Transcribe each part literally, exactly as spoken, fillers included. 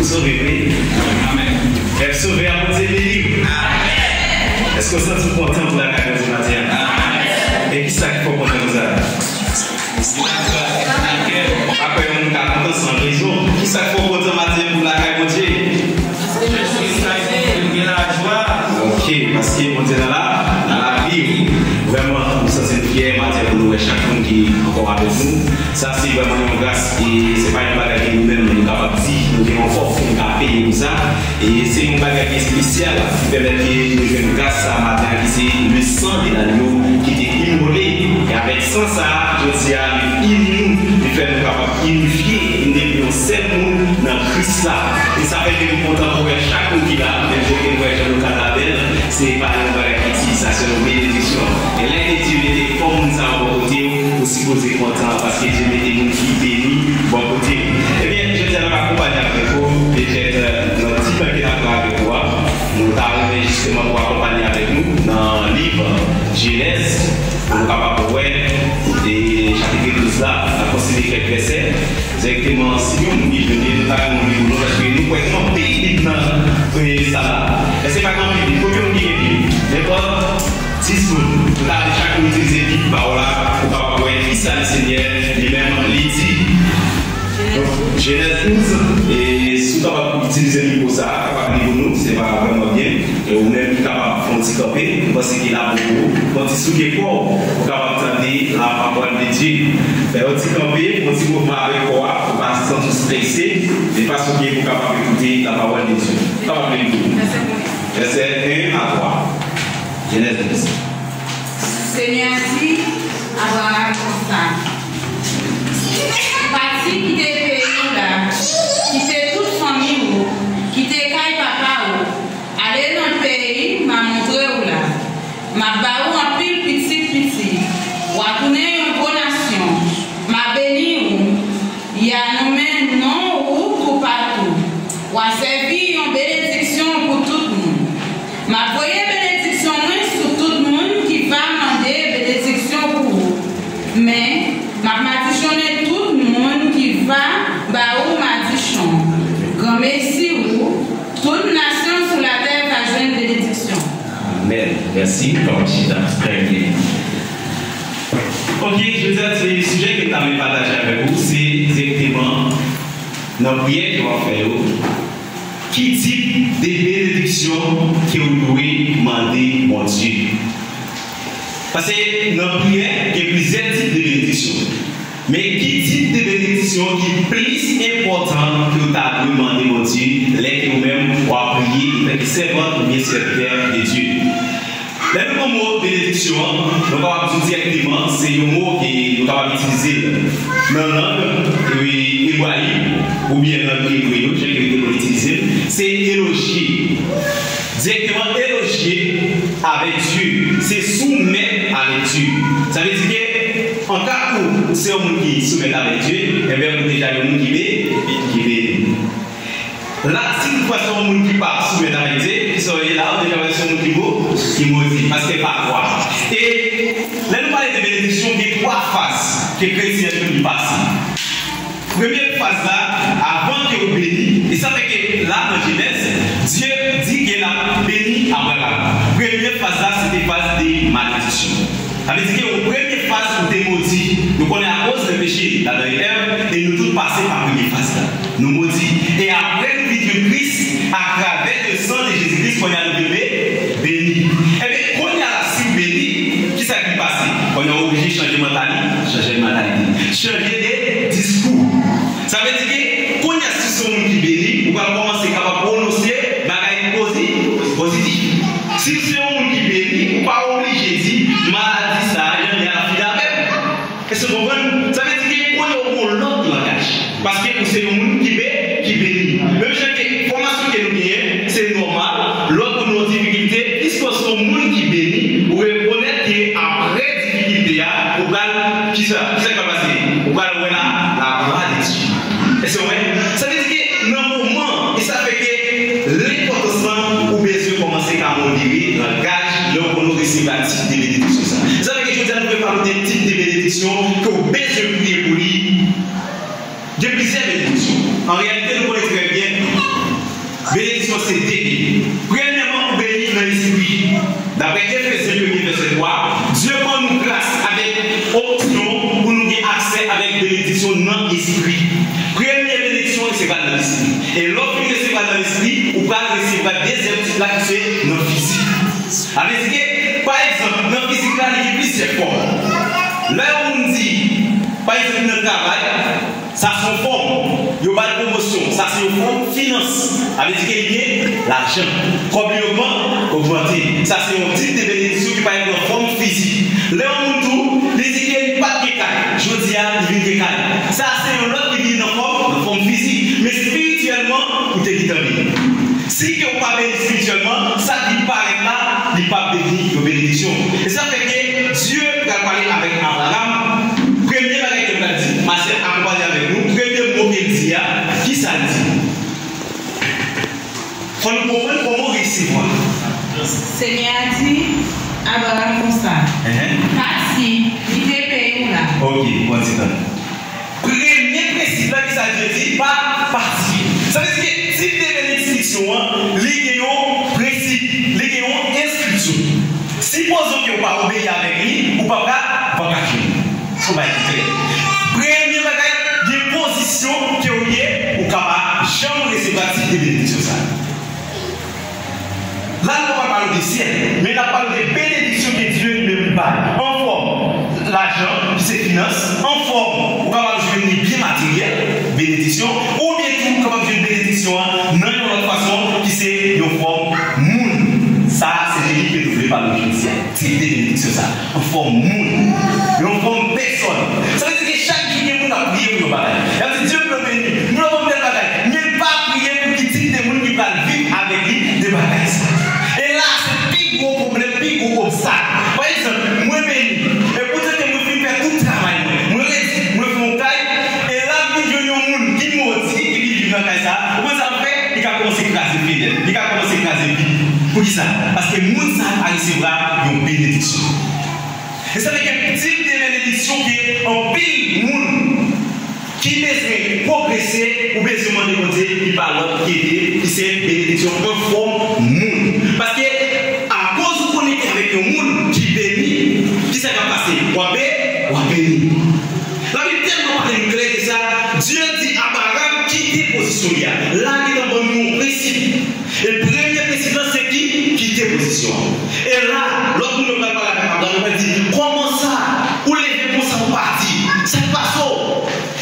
Sove vre. Amèn. Lè w sove a, Bondye beni w. Amèn. Èske w santi w kontan pou lakay Bondye maten an? Amèn. E kisa k fè w kontan konsa? Pa kwè yon moun ka kontan san rezon. Kisa k fè w kontan maten an pou lakay Bondye? Paske Jezi Kris la gen lajwa. Ok, paske Bondye nan la, nan lavi w. Vrèman, nou santi n fyè maten an pou nou wè chak moun ki ankò avèk nou. Sa se vrèman yon gras, e se pa yon bagay ke nou menm nou kapab di, nou gen yon fòs pou nou ka peye pou sa. E se yon bagay ki espesyal ki pèmèt ke nou jwenn gras sa maten an, ki se le sang de l'agneau ki te imole. E avèk san sa a, jodi a, li ini nou, li fè nou kapab inifye, vin devni yon sèl moun nan Kris la. E sa fè ke nou kontan pou wè chak moun ki la, menm jan ke nou wè Jean Lucas Labelle, se pa yon bagay ki ti, sa se yon benediksyon. E lè ke Dye mete fòm moun sa yo bò kote w, ou sipoze kontan, paske Dye mete moun ki beni bò kote w. Ebyen, jodi a n ap akonpanye avèk ou, petèt, nan ti tan ke n ap pran avèk ou a, nou ta renmen jisteman pou akonpanye avèk nou nan liv Jenèz, pou nou kapab wè, e, chapit douz la, n ap konsidere kèk vèsè. Egzakteman, si gen yon moun ki jwenn li, nou ta gen yon Bib pou nou, paske nou kwè gen anpil Bib nan, e, sal la. Èske pa gen anpil Bib? Konbyen moun ki gen Bib? Nenpòt dis moun. Nou ta vle chak moun itilize Bib, pawòl la, pou kapab wè kisa Lesenyè li menm li di. Donk, Jenèz douz, e si w kapab itilize mikwo sa a, kapab li pou nou, se pa vrèman byen. E ou menm ki kapab fè yon ti kanpe, m panse ke l ap bon pou ou. Fè yon ti souke kò w, pou w kapab tande la parole de Dieu. Fè yon ti kanpe, fè yon ti mouvman avèk kò a, pou w pa santi w strese, e pa souke pou w kapab ekoute la parole de Dieu. Kapab li pou ou. Vèsè en a twa. Jenèz douz. Senyè a di Abraram konsa: Pati kite peyi w la, kite tout fanmi w, kite kay papa w, ale nan peyi m a montre w la. M a ba ou anpil pitit pitit. W a tounen yon gwo nasyon. M a beni ou. Y a nonmen non ou toupatou. W a sèvi yon benediksyon pou tout moun. M ap voye benediksyon mwen sou tout moun ki va mande benediksyon pou ou. Men, m ap madichonnen tout moun ki va ba ou madichon. Granmesi ou, tout nasyon sou latè va jwenn benediksyon. Amèn. Mèsi. Kòman chita? Trè byen. Ok, jodi a, se sijè ke m ta vle pataje avèk ou, se direkteman nan priyè ke w ap fè yo. Ki tip de benediksyon ke w dwe mande Bondye? Paske nan priyè, gen plizyè tip de benediksyon. Men ki tip de benediksyon ki plis enpòtan ke w ta dwe mande Bondye lè ke ou menm w ap priye antanke sèvant oubyen sèvitè de Dye? Lè nou pran mo benediksyon an, nou kapab di w dirèkteman, se yon mo ke nou kapab itilize l nan lang, e, ebrayik oubyen lang ebre yo, jan ke yo te konn itilize l, se elojye. Dirèkteman elojye avèk Dye, se soumèt avèk Dye. Sa vle di ke, an ka ou, ou se yon moun ki soumèt avèk Dye, enben, ou deja yon moun ki be-, ki beni. La, si toutfwa se yon moun ki pa soumèt avèk Dye, kisa w ye la, ou deja wè se yon moun ki mo-, ki modi, paske pa kwa. E lè nou pale de benediksyon, gen twa faz ke kretyen yo pase. Premye faz la, avan ke ou beni, e sa fè ke la nan Jenèz, Dye di ke l ap beni Abraram. Premye faz la, se te faz de malediksyon. Sa vle di ke ou premye faz ou te modi. Nou konnen akoz de peche, Adan e Èv, e nou tout pase pa premye faz la. Nou modi. E apre nou vin jwenn Kris, atravè le sang de Jésus-Christ, kounye a nou vin be-, beni. Ebyen, kounye a la, si w beni, kisa ki pase? Kounye a w oblije chanje mantali-, chanje mantalite. Chanje de diskou. Sa vle di ke, kounye a, si w se yon moun ki beni, ou pral kòmanse kapab pwononse bagay pozi-, pozitif. Si w se yon moun ki beni, ou pa oblije di, maladi sa a, jan l ye a, fini avè m. Èske w konprann? Sa vle di ke kounye a ou gen yon lòt langaj. Paske ou se yon moun ki be-, ki beni. Menm jan ke fòmasyon ke nou genyen, se nòmal, lè w konn nan difikilte, piske w se yon moun ki beni, ou rekonèt ke apre difikilte a, ou pral, kisa, kisa k pral pase? Ou pral wè la, la gloire de Dieu. Èske w wè? Sa vle di ke nan moman, e sa fè ke lenpòtans lan, ou bezwen kòmanse ka modere langaj lè w konn resevwa tip de benediksyon sa. Sa fè ke jodi a nou vle pale de tip de benediksyon ke w bezwen priye pou li. Gen plizyè benediksyon. An reyalite, nou konnen trè byen, Benediksyon se de. Premyèman, ou beni nan lespri. Daprè Efezyen premye vèsè twa, Dye ban nou gras avèk opsyon pou nou gen aksè avèk benediksyon nan lespri. Premye benediksyon, resevwa l nan lespri. E lè w fin resevwa l nan lespri, ou pral resevwa dezyèm tit la ki se nan fizik. Sa vle di ke, pa egzanp, nan fizik la, li gen plizyè fòm. Lè yon moun di, pa egzanp, nan travay, sa se yon fòm. Yo ba l pwomosyon. Sa se yon fòm finans. Sa vle di ke li gen lajan. Kòb li ogman-, ogmante. Sa se yon tit de benediksyon ki parèt nan fòm fizik. Lè yon moun tou, li di ke li pa t gen kay. Jodi a, li vin gen kay. Sa se yon lòt ki vini nan fòm, nan fòm fizik. Men espirityèlman, ou te gentan beni. Si ke ou pa beni espirityèlman, sa ki parèt la, li p ap devni yon benediksyon. E sa fè ke Dye pral pale avèk Abraram. Premye bagay ke l pral di, pastè akonpanye avèk nou, premye mo ke l di a, ki sa l di? Fò nou konprann kòman w resevwa. Senyè a di Abraram konsa, Enhen. Pati, kite peyi w la. Ok, pran ti tan. Premye prensip la, ki sa Dye di? Pa pati. Sa vle di ke tit de benediksyon an, li gen yon prensip, li gen yon enstriksyon. Sipoze ke w pa obeyi avèk li, ou pa ka, ou pa ka jwenn. Se yon bagay ki klè. Premye bagay, gen pozisyon ke w ye, ou ka pa janm resevwa tit de benediksyon sa. La, nou pa pale de syèl, men n ap pale de benediksyon ke Dye li menm li bay. An fòm lajan, ki se finans, an fòm, ou kapab jwenn li byen materyèl, benediksyon, oubyen tou, ou kapab jwenn benediksyon an nan yon lòt fason, ki se yon fòm moun. Sa a, se de li ke nou vle pale jodi a. Tip de benediksyon sa a. Yon fòm moun, yon fòm pèsòn. Sa vle di ke chak jou gen moun k ap priye pou yon bagay. Y ap di, "Dye, m vle beni, m vle ban m tèl bagay." Men pa priye pou ki tip de moun ki pral viv avèk li de bagay sa. E la, se pi gwo pwoblèm, pi gwo obstak. Pa egzanp, mwen beni, e poutan ke mwen fin fè tout travay mwen, mwen redi, mwen fè yon kay, e la, m vin jwenn yon moun ki modi, ki vin viv nan kay sa, ou konn sa l ap fè? Li ka kòmanse kraze fenèt, li ka kòmanse kraze vit. Poukisa? Paske moun sa a pa resevwa yon benediksyon. E sa vle di ke tip de benediksyon ke anpil moun ki bezwen pwogrese, ou bezwen mande Bondye, li pa lòt ki ede, ki se benediksyon an fòm moun. Paske, akoz ou konekte avèk yon moun ki beni, kisa k ap pase? W ap be-, w ap beni. Labib tèlman pale n klè ke sa, Dye di Abraram kite pozisyon li a. La, li ban nou yon prensip. E premye prensip la, se ki? Kite pozisyon an. E la, lòt moun yo pral pale avèk Abraram, yo pral di, "Kòman sa? Ou leve konsa, ou pati? Sa k pase w?"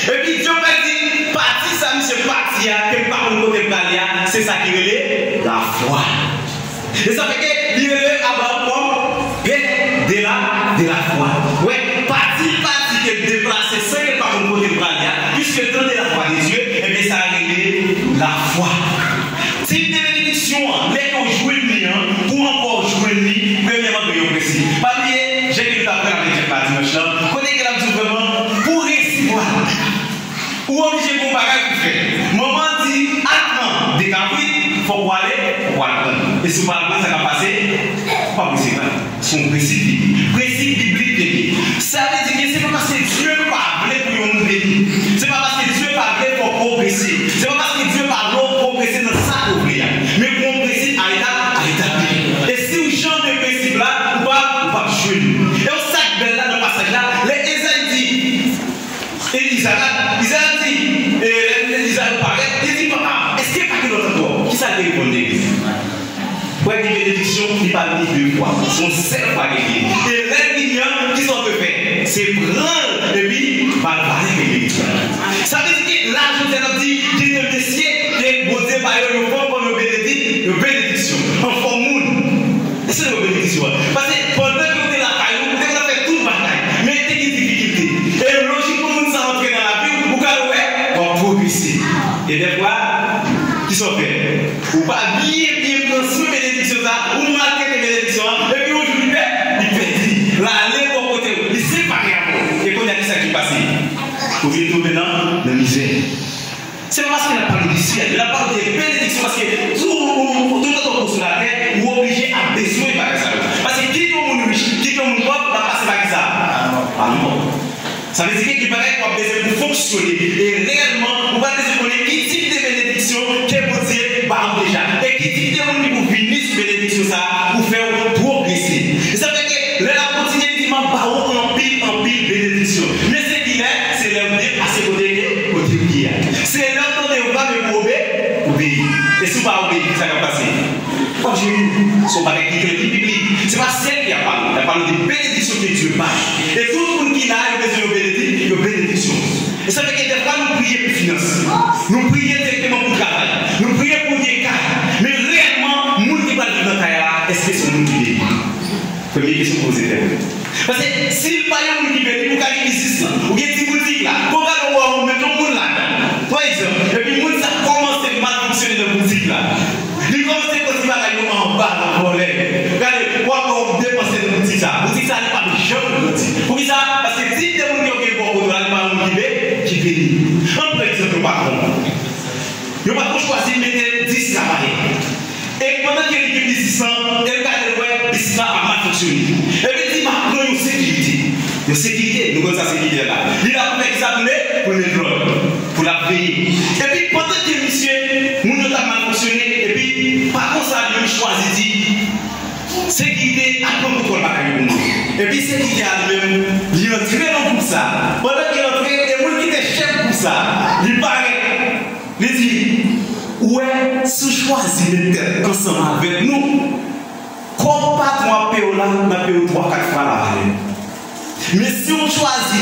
Epi Dye pral di, "Pati sa misye pati a, ke m pa konn kote l prale a, se sa ki rele lafwa." E sa fè ke li rele Abraram kòm pè de la, de lafwa. Wè, pati l pati, ke l deplase san ke l pa konn kote l prale a, piske l tande lavwa de Dye, ebyen sa rele lafwa. Tip de benediksyon an, lè ke w jwenn li an, pou ankò w jwenn li, premyèman, gen yon prensip. Pa bliye, jan ke nou t ap pale avèk Jeff la dimanch lan, kote ke l ap di w vrèman, pou w resevwa l, ou oblije gen yon bagay pou w fè. Manman di, al pran de kabrit, fòk w ale, fòk w al pran. E si w pa al pran, sa k ap pase? Ou p ap resevwa l. Se yon prensip biblik. Prensip biblik ke li ye. Sa vle di ke se pa paske Dye pa vle pou yon moun beni. Se pa paske Dye pa vle fè w pwogrese. Se pa paske Dye pa vle w pwogrese nan sa ke w vle a. Men pou yon prensip a eta-, a etabli. E si w janbe prensip la, ou pa, ou p ap jwenn. E w sa k bèl la nan pasaj la, lè Ezayi di, e Izarak, Izarak di, e lè Izarak parèt, li di, "Papa, èske pa gen lòt ankò?" Kisa l te reponn legliz? Wè, gen benediksyon, li pa vini de fwa. Se yon sèl fwa ke l vini. E lè l vini an, kisa w dwe fè? Se pran l, epi ba l valè ke l merite a. Sa vle di ke la, jodi a, n ap di, gen de mesye ke Bondye ba yo yon fanm kòm yon benedi-, yon benediksyon, an fòm moun. E se yon benediksyon an. Paske pandan ke w te lakay ou, ou te konn ap fè tout bagay, men te gen difikilte. E lojikman, moun sa antre nan lavi w, ou ka wè, w ap pwogrese. E dèfwa, kisa w fè? Ou pa byen, byen pran swen benediksyon sa, ou maltrete benediksyon an, epi yon jou li pè-, li pèdi. L ale bò kote w, li separe avè w. E kounye a, kisa ki pase? Ou vin twouve nan, nan mizè. Se pa paske n ap pale de syèl, men n ap pale de benediksyon, paske tou, ou, ou, toutotan w sou latè, ou oblije ap bezwen bagay sa yo. Paske kit yon moun rich, kit yon moun pòv, l ap pase pa kisa? Pa lanmò. Sa vle di ke gen bagay w ap bezwen pou fonksyone. E reyèlman, ou pral bezwen konnen ki tip de benediksyon ke Bondye ba w deja. Obeyi. E si w pa obeyi, kisa k ap pase? W ap jwenn se yon bagay ki klè, ki piblik. Se pa syèl ki ap pale, l ap pale de benediksyon ke Dye bay. E tout moun ki la, yo bezwen yon benedi-, yon benediksyon. E sa fè ke dèfwa nou priye pou finans. Nou priye dirèkteman pou travay. Nou priye pou gen kay. Men reyèlman, moun ki pral viv nan kay la, èske se yon moun ki beni? Premye kesyon poze tèt ou. Paske si l pa yon moun ki beni, ou ka gen biznis lan, ou gen ti boutik la, pou w gade w wè ou met yon moun ladan, pa egzanp, epi moun sa kòmanse mal fonksyone nan boutik la. Li kòmanse fè ti bagay yo anba nan vòlè. Gade, w ap wè w depanse nan boutik sa. Boutik sa, li p ap janm grandi. Poukisa? Paske tip de moun yo gen bò kote w la, li pa yon moun ki be-, ki beni. Ann pran egzanp yon patwon. Yon patwon chwazi mete dis travayè. E pandan ke li gen biznis lan, e l gade l wè biznis lan ap mal fonksyone. Epi l di, "M ap pran yon sekirite." Yon sekirite, nou konn sa sekirite a la. Li la pou fè kisa? Pou l, pou l met lòd, pou l ap veye. Epi pandan ke misye, moun yo t ap mal fonksyone, epi patwon sa li menm chwazi di, "Sekirite, al pran kontwòl bagay yo pou mwen." Epi sekirite a li menm, li antre nan gwoup sa. Pandan ke l antre, e moun ki te chèf gwoup sa, li parèt. Li di, "Ou wè, si w chwazi met tèt ansanm avèk nou, kòm patwon ap peye w la, n ap peye w twa, kat fwa lavalè. Men si w chwazi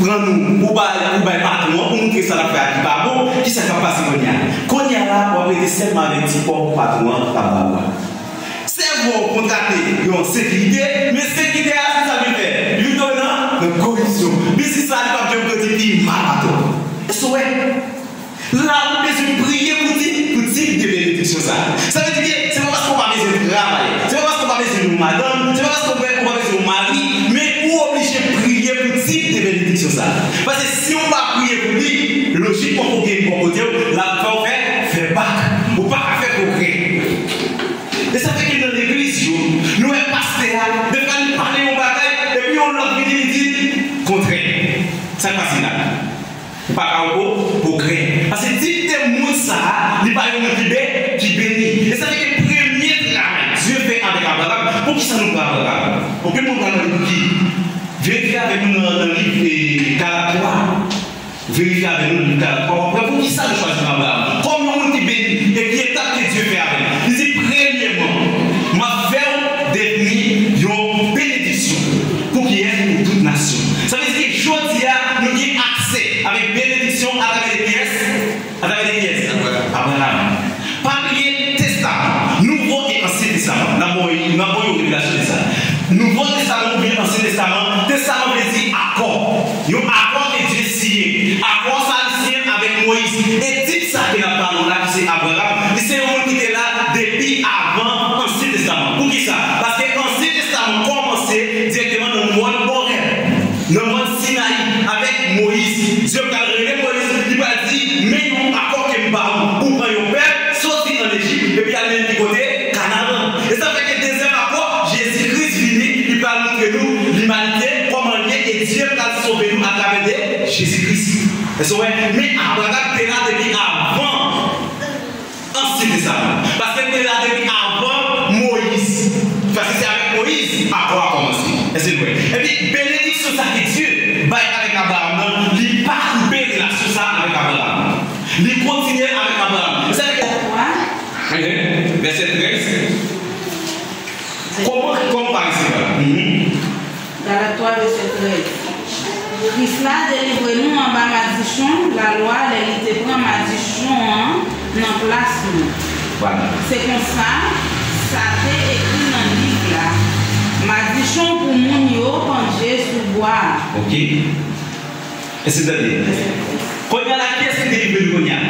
pran nou, ou bay, ou bay patwon an, ou montre sa l ap fè a ki pa bon, kisa k ap pase kounye a? Kounye a la, w ap rete sèlman avèk ti kòb patwon an t ap ba w a." Sèvo kontrate yon sekirite, men sekirite a, se sa l vin fè? Li vin tonbe nan, nan koripsyon. Biznis la, li p ap janm grandi pi mal atò. Èske w wè? La, ou bezwen priye pou ti, pou tip de benediksyon sa. Sa vle di ke se pa paske w pa bezwen travay, se pa paske w pa bezwen yon madanm, se pa paske w pa, w pa bezwen yon mari, men ou oblije priye pou tip de benediksyon sa. Paske si w pa priye pou li, lojikman pou gen bò kote w, l ap fè w fè, fè bak. Ou pa ka fè pwogrè. E sa fè ke nan legliz yo, nou wè pastè a, defwa li pale yon bagay, epi yon lòt vini, li di l kontrè. Sa k pase la? Ou pa ka wè pwogrè. Paske tip de moun sa a, li pa yon moun ki be-, ki beni. E sa fè ke premye travay Dye fè avèk Abraram, poukisa nou pran Abraram? Anpil moun pral mande pou ki. Verifye avèk nou nan, nan liv, e, Galat twa. Verifye avèk nou nan liv Galat twa. W ap wè poukisa nou chwazi pran Abraram kòm yon moun ki beni e ki etap ke Dye fè avè l. Li di, "Premyèman, m ap fè w devni yon benediksyon." Pou kiyès? Pou tout nasyon. Sa vle di ke jodi a, nou gen aksè avèk benediksyon atravè de kiyès? Atravè de kiyès? Abraram. Abraram. Pa bliye testaman, Nouvo e Ansyen Testaman. N ap ba w, n ap ba w yon revelasyon de sa. Nouvo Testaman oubyen Ansyen Testaman, testaman vle di akò. Yon akò ke Dye siyen. Akò sa li siyen avèk Moyiz. E tip sa ke n ap pale w la, ki se Abraram, li se yon moun ki te la depi avan Ansyen Testaman. Poukisa? Paske Ansyen Testaman kòmanse dirèkteman nan mòn Orèb. Nan mòn Sinayi, avèk Moyiz. Dye pral rele Moyiz, li pral di, "Men yon akò ke m ba ou. Ou pran yon pèp, soti ann Ejip, epi al mennen ki kote? Kanaran." E sa fè ke dezyèm akò, Jezi Kris vini, li pral montre nou limanite, kòman l ye, e Dye pral sove nou atravè de Jezi Kris. Èske w wè? Men Abraram te la depi avan Ansyen Testaman. Paske l te la depi avan Moyiz. Paske se avèk Moyiz akò a kòmanse. Èske nou wè? Epi, benediksyon sa ke Dye bay avèk Abraram nan, li pa koupe relasyon sa avèk Abraram. Li kontinye avèk Abraram. Sa vle di, vèsè trèz. Kòman, kòman pa resevwa? Mhm. Galat twa, vèsè trèz. Kris la delivre nou anba madichon lalwa lè li te pran madichon an nan plas nou. Vwala. Se konsa, sa te ekri nan liv la, "Madichon pou moun yo pandje sou bwa a." Oke. Èske w tande? Kounye a la, kiyès ki delivre nou kounye a?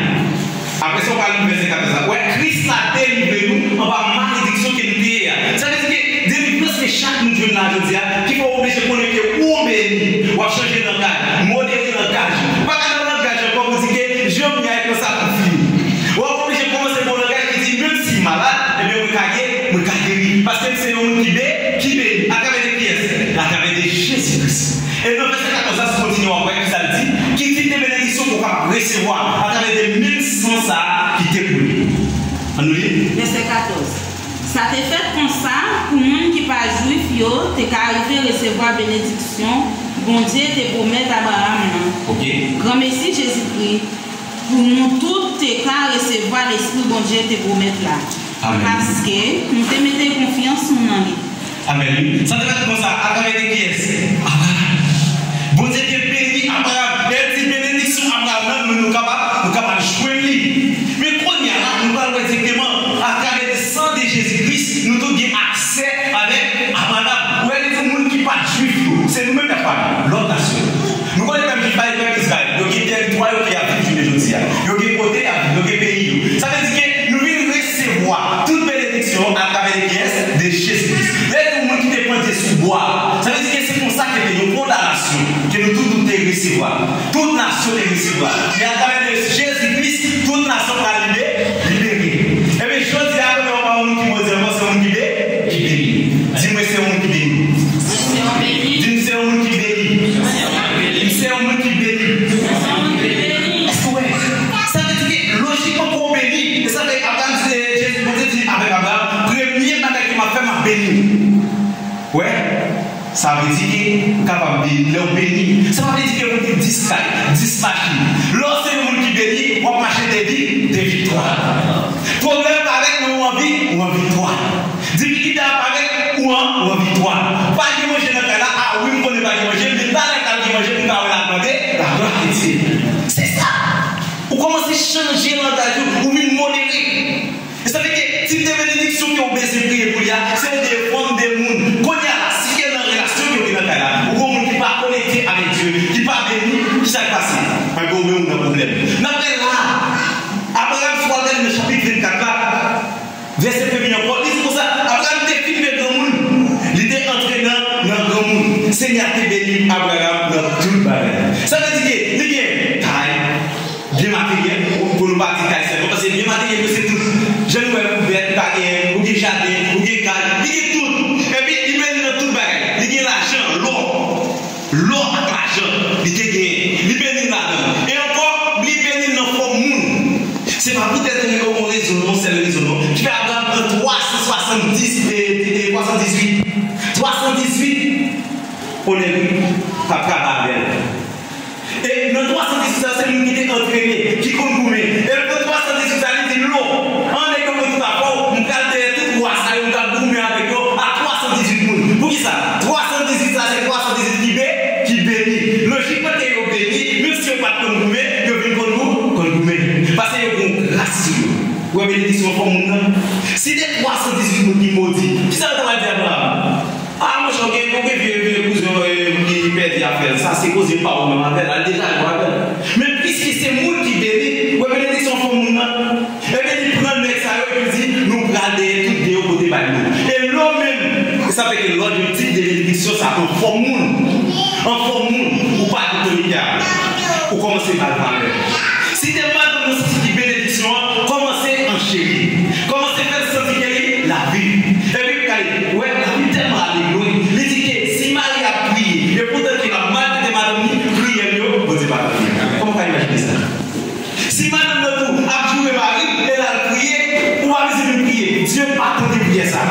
Apre sa, w pral li vèsè katòz la. Wè, Kris la delivre nou anba malediksyon ke nou te ye a. Sa vle di ke delivrans ke chak moun jwenn la jodi a, ki fè w oblije konnen ke ou beni, w ap chanje langaj, modere langaj. Ou pa ka nan langaj ankò pou di ke jan m ye a e konsa pou fini. W ap oblije kòmanse gen yon langaj ki di, "Menm si m malad, ebyen mwen ka ge-, mwen ka geri. Paske m se yon moun ki be-, ki beni." Atravè de kiyès? Atravè de Jezi Kris. E nan vèsè katòz la, si w kontinye, w ap wè kisa l di, ki tip de benediksyon ke w kapab resevwa atravè de menm san sa a ki te koule. Ann nou li. Vèsè katòz. Sa te fèt konsa, pou moun ki pa Jwif yo te ka rive resevwa benediksyon Bondye te pwomèt Abraram nan. Oke. Granmesi Jezikri, pou nou tout te ka resevwa Bondye te pwomèt la. Amèn. Paske nou te mete konfyans nou nan li. Amèn. Sa te fèt konsa, atravè de kiyès? Abraram. Bondye te beni Abraram. E l di benediksyon Abraram nan, nou, nou kapab, nou kapab jwenn li. Men kounye a la, nou pral wè direkteman, atravè de san de Jezi Kris, nou tout gen aksè avèk Abraram. Ou wè, li di moun ki pa t jwif yo, se nou menm y ap pale, lòt nasyon. Nou konnen pèp jwif la, e pèp Izrayèl. Yo gen tèritwa yo ki y ap viv jounen jodi a. Yo gen kote y ap viv, yo gen peyi yo. Sa vle di ke nou vin resevwa tout benediksyon atravè de kiyès? De Jezi Kris. Lè nou moun ki te pandye sou bwa, sa vle di ke se konsa ke te yon kondanasyon ke nou tout nou te resevwa. Tout nasyon te resevwa. Men atravè de Jezi Kris, tout nasyon pral libe-, libere. Ebyen, jodi a, kounye a, ou pa yon moun ki modi ankò, se yon moun ki be-, ki beni. Di mwen, se yon moun ki beni. Di m, se yon moun ki beni. M se yon moun ki beni. Èske w wè? Sa vle di ke lojikman pou w beni, e sa fè Abraram, se Jezi, Bondye di avèk Abraram, premye bagay ke m ap fè, m ap beni w. Wè? Sa vle di ke ou kapab beni, lè w beni. Sa pa vle di ke pou w gen dis kay, dis machin. Lè w se yon moun ki beni, w ap mache de vi-, de viktwa. Pwoblèm parèt, men ou anvi, ou anvi viktwa. Difikilte ap parèt, ou an, ou anvi viktwa. Pa gen manje nan kay la, a wi, m konnen pa gen manje, men talè k al gen manje, pou m ka wè l al mande laglwa a Bondye. Se sa. Ou kòmanse chanje langaj ou, ou vin modere. E sa vle di ke tip de benediksyon ke w bezwen priye pou li a, se de fanm, de moun. Kounye a la, si ke nan relasyon ke w gen nan kay la, ou gen yon moun ki pa konekte avèk Dye, ki pa beni, kisa k pase? Anben, ou menm ou nan pwoblèm. N ap wè la, Abraram, si w al gade nan chapit vennkat la, vèsè premye ankò, li di konsa, Abraram te fin vin granmoun, li te antre nan, nan granmoun. Senyè a te beni Abraram nan tout bagay. Sa vle di ke li gen kay, byen materyèl, pou nou pa di kay sèlman, paske byen materyèl yo se tout. Jan nou wè pou bèt, ou ka gen, ou gen jaden, ou gen kay, li gen tout. Epi li beni nan tout bagay. Li gen lajan, lò. Lò ak lajan, li te genyen. Li beni l ladan l. E ankò, li beni l nan fòm moun. Se pa poutèt yon rezon, yon sèl rezon, non. Ki fè Abraram pran twa san swasanndis, e, e, swasanndizwit. Swasanndizwit, onèt, wi, t ap travay avè l. E nan twa san dizwit sa, se moun ki te antrene, ki konn goumen. E nan twa san dizwit sa, li di non. Ann nèg yo pran tout afè w, m pral dèyè tout wa sa yo, m pral goumen avèk yo a twa san dizwit moun. Poukisa? Twa san dizwit sa, se twa san dizwit ki be-, ki beni. Lojikman ke yo beni, menm si yo pa t konn goumen, yo vin konn gou-, konn goumen. Paske yo gen yon gras sou yo. Ou wè benediksyon fòm moun nan? Si de twa san dizwit moun ki modi, kisa yo ta pral di Abraram? A, monchè, ou gen, ou gen vye, vye kouzen w, e, ki pèdi afè l. Sa se koze pa ou menm avè l. Al deja jwe avè l. Men piske se moun ki beni, ou wè benediksyon fòm moun nan. Ebyen, li pran nèg sa yo, epi li di, nou pral dèyè tout de yo pote bay nou. E lè w menm, e sa fè ke lòt yo tip de benediksyon sa an fòm moun. An fòm moun, ou pa gen otorite a. Ou kòmanse ba l valè. Si te madanm nan santi ki benediksyon an, kòmanse ancheri. Kòmanse fè l santi ke li, l ap viv. Epi, gade, ou wè, lavi tèlman ale lwen. Li di ke si mari a ap priye, e poutan ke l ap maltrete madanm li, priyè l yo, Bondye pa tande. Kòman w ka imajine sa? Si madanm nan tou ap joure mari l, e l al priye, ou pa bezwen vin priye. Dye pa tande priyè sa.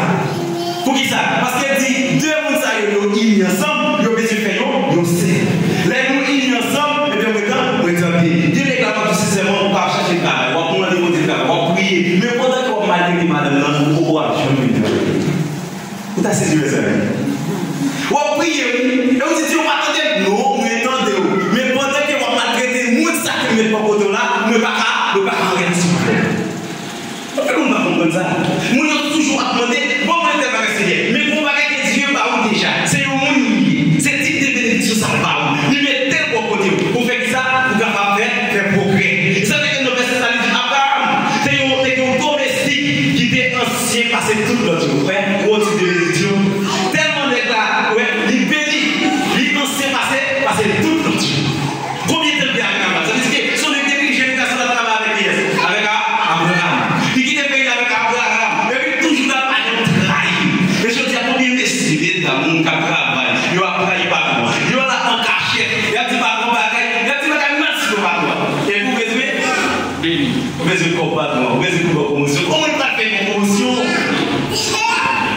Poukisa? Paske l di, de moun sa yo, yo ini ansanm, yo bezwen fè yon, yon sèl. Lè nou ini ansanm, ebyen, mwen tan-, mwen tande. Gen nèg la, w ap di sensèman, ou pa ap chache travay, w ap mande Bondye travay, w ap priye. Men pandan ke w ap maltrete madanm nan, ou poko ap janm vin travay. Ou ta sezi, mezanmi. W ap priye, wi. E ou di, Dye, ou pa tande m? Non, mwen tande w. Men pandan ke w ap maltrete moun sa ke m met bò kote w la, mwen pa ka, mwen pa ka an relasyon avè w. Anpil moun pa konprann sa. Moun yo toujou ap mande, bon, mwen fè bagay, Senyè. Men gon bagay ke Dye ba ou deja. Se yon moun li ye. Se tip de benediksyon sa l ba ou. Li mete l bò kote w. Pou fè ki sa? Pou kapab fè, fè pwogrè. Sa vle di nan vèsè sa, li di, Abraram te yon, te yon domestik ki te ansyen pase tout lòt yo. Frè, gwo tip de benediksyon. Tèlman nèg la, wè, li beni, li ansyen pase, pase tout lòt yo. Konbyen tan l te avèk Abraram? Sa vle di ke se yon nèg depi l jèn gason l ap travay avèk kiyès? Avèk A-, Abraram. Li kite peyi l avèk Abraram. Epi toujou la pa janm trayi. Men jodi a, konbyen mesye, medam, moun k ap travay, yo ap trayi patwon an. Yo la an kachèt. Y ap di patwon bagay. Y ap di bagay mal sou patwon an. Epi ou bezwen beni. Ou bezwen kòb patwon an. Ou bezwen pou pwomosyon. Kòman l pral fè yon pwomosyon?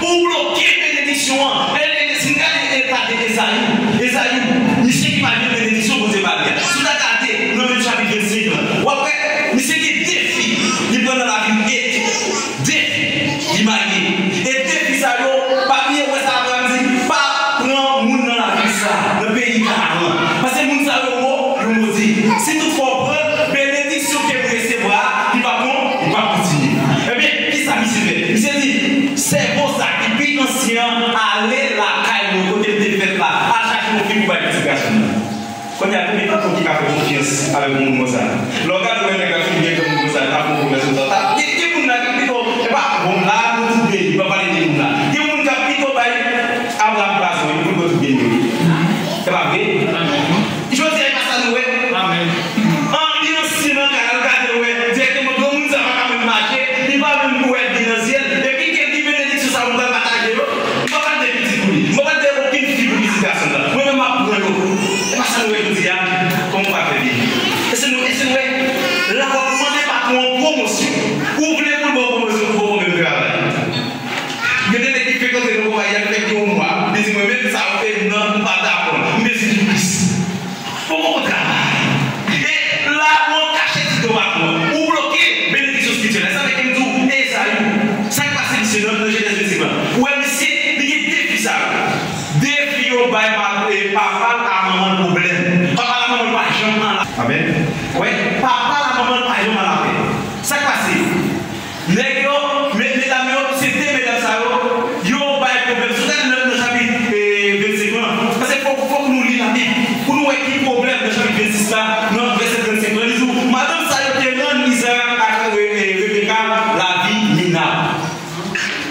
Ou bloke benediksyon an. E, e, si n gade eta de Ezayi, Ezayi, misye ki pa jwenn benediksyon Bondye ba li a. Si w ta gade nan menm chapit vennsenk lan, w ap wè, misye gen de fi, li pran nan lavi l, e De fi ki marye. E de fi sa yo, pa bliye, wè sa Abraram di, pa pran moun nan lavil sa, nan peyi Kanaran. Paske moun sa yo mo, yo modi. Si toutfwa w pran, benediksyon ke w resevwa a, li p ap bon, li p ap kontinye. Ebyen, kisa misye fè? Misye di, sèvo sa ki pi ansyen an ale lakay mwen, kote m te fèt la, al chache yon fi pou bay pitit gason m nan. Kounye a, konbyen nan nou ki ka fè konfyans avèk yon moun konsa? Lè w gade, w wè nèg la fin byen fè moun konsa, l ta fè yon pwomès konsa. Ta, gen, gen moun la ki pito, e pa, bon, la, nou tout beni, m pa pale de moun la. Gen moun k ap pito bay Abraram pwazon, epi pou l tout beni, wi. Se pa vre? Jodi a, e pa sa nou wè? Anbyans li nan kay la, l gade, l wè dirèkteman granmoun sa pa ka menm mache, li pa menm wè byen nan zye l, epi ke li benediksyon sa yo m pral pataje yo, m pa pral de pitit pou li, m pa pral de okenn fi pou pitit gason l la. Mwen menm m ap pran yo. E pa sa nou wè jodi a? Kòman w pral fè beni? Èske nou, èske nou wè? La w ap mande patwon an pwomosyon. Ou vle pou l ba w pwomosyon pou w fè menm travay. Gen de nèg ki frekante nan konpayi a, li fè gen yon mwa. Li di, mwen menm, sa yo peye m nan, m pa dakò. M bezwen Jezi Kris. Bon, bon travay. E la, ou an kachèt di do patwon an. Ou bloke benediksyon espirityèl la. Sa fè ke m di w, Ezayi, sa k pase misye nan, nan Jenèz vennsenk lan? Ou wè misye, li gen de fi sa yo. De fi yo bay pa, e, papa l a manman l pwoblèm. Papa l a manman l pa janm an la. Amèn. Wè, papa l a manman l pa janm an lapè. Sa k pase? Nèg yo, me-, medam yo, se de medam sa yo, yo bay pwoblèm. Si w gade nan, nan chapit, e, vennsenk lan, paske fòk, fòk nou li Labib pou nou wè ki pwoblèm nan chapit vennsis la, nan vèsè trannsenk lan, li di w, madanm sa yo te rann Izarak ak Re-, e, Rebeka lavi minab.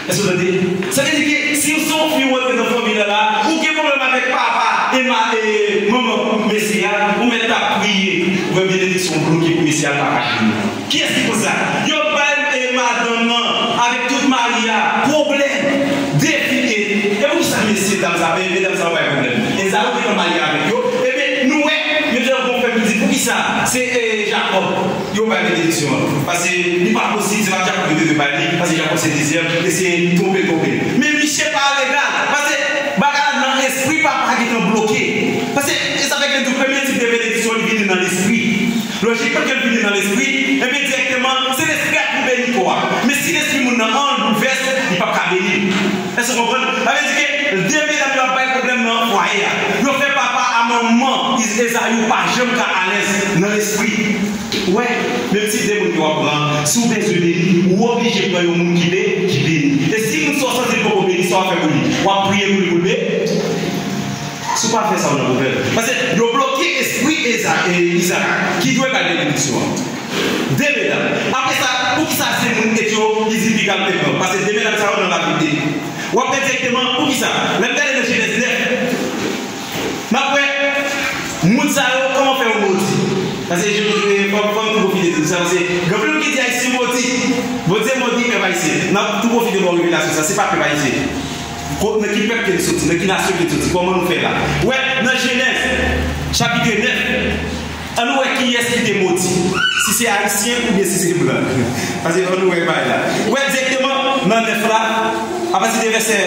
Èske w tande? Sa vle di ke si w se yon fi ou antre nan fanmi la la, ou gen pwoblèm avèk papa e ma-, e manman mesye a, ou mèt ap priye pou fè benediksyon bloke pou mesye a pa ka vini. Kiyès ki konsa? Yo bay, e, madanm nan avèk tout mari a pwoblèm, defi, e, e poukisa mesye dam sa, e, medam sa yo bay pwoblèm? Ezayi te konn marye avèk yo. Ebyen, nou wè, yo te konn fè piti. Poukisa? Se, e, Jakòb yo bay benediksyon an. Paske li pa posib, se pa Jakòb yo te dwe bay li, paske Jakòb se dezyèm, e se twonpe, twonpe. Men misye pa legal, paske bagay la nan lespri papa gentan bloke. Paske, e sa fè ke nou di premye tip de benediksyon, li vini nan lespri. Lojikman, ke l vini nan lespri, ebyen, dirèkteman, se lespri a ki pou beni kò a. Men si lespri moun nan an boulvès, li p ap ka beni l. Èske w konprann? Sa vle di ke de medam yo ap bay pwoblèm nan fwaye a. Yo fè papa a manman Iz-, Ezayi pa janm ka alèz nan lespri. Ou wè, menm si de moun ke w ap pran, si w bezwen beni, ou oblije pran yon moun ki be-, ki beni. E si moun sa w santi l poko beni, sa w ap fè pou li? W ap priye pou li pou l be-, Si w pa fè sa, w nan pwoblèm. Paske yo bloke espri Eza-, e, Izarak, ki dwe bay benediksyon an. De medam. Apre sa, poukisa se moun Etyo, Izipi k ap te pran? Paske de medam sa yo nan lavi de. W ap wè dirèkteman, poukisa? Lè n gade nan Jenèz nèf, n ap wè moun sa yo, kòman fè yo modi? Paske je, je, fò, fò m tou pwofite di sa, paske gen anpil moun ki di Ayisyen modi. Bondye modi pèp ayisyen. N ap tou pwofite ba w revelasyon sa, se pa pèp ayisyen. Ko-, nan ki pèp ke n soti, nan ki nasyon ke n soti, kòman nou fè la? Ou wè, nan Jenèz, chapit nèf, ann nou wè kiyès ki te modi, si se Ayisyen oubyen si se blan. Paske ann nou wè bagay la. Ou wè dirèkteman nan nèf la, apati de vèsè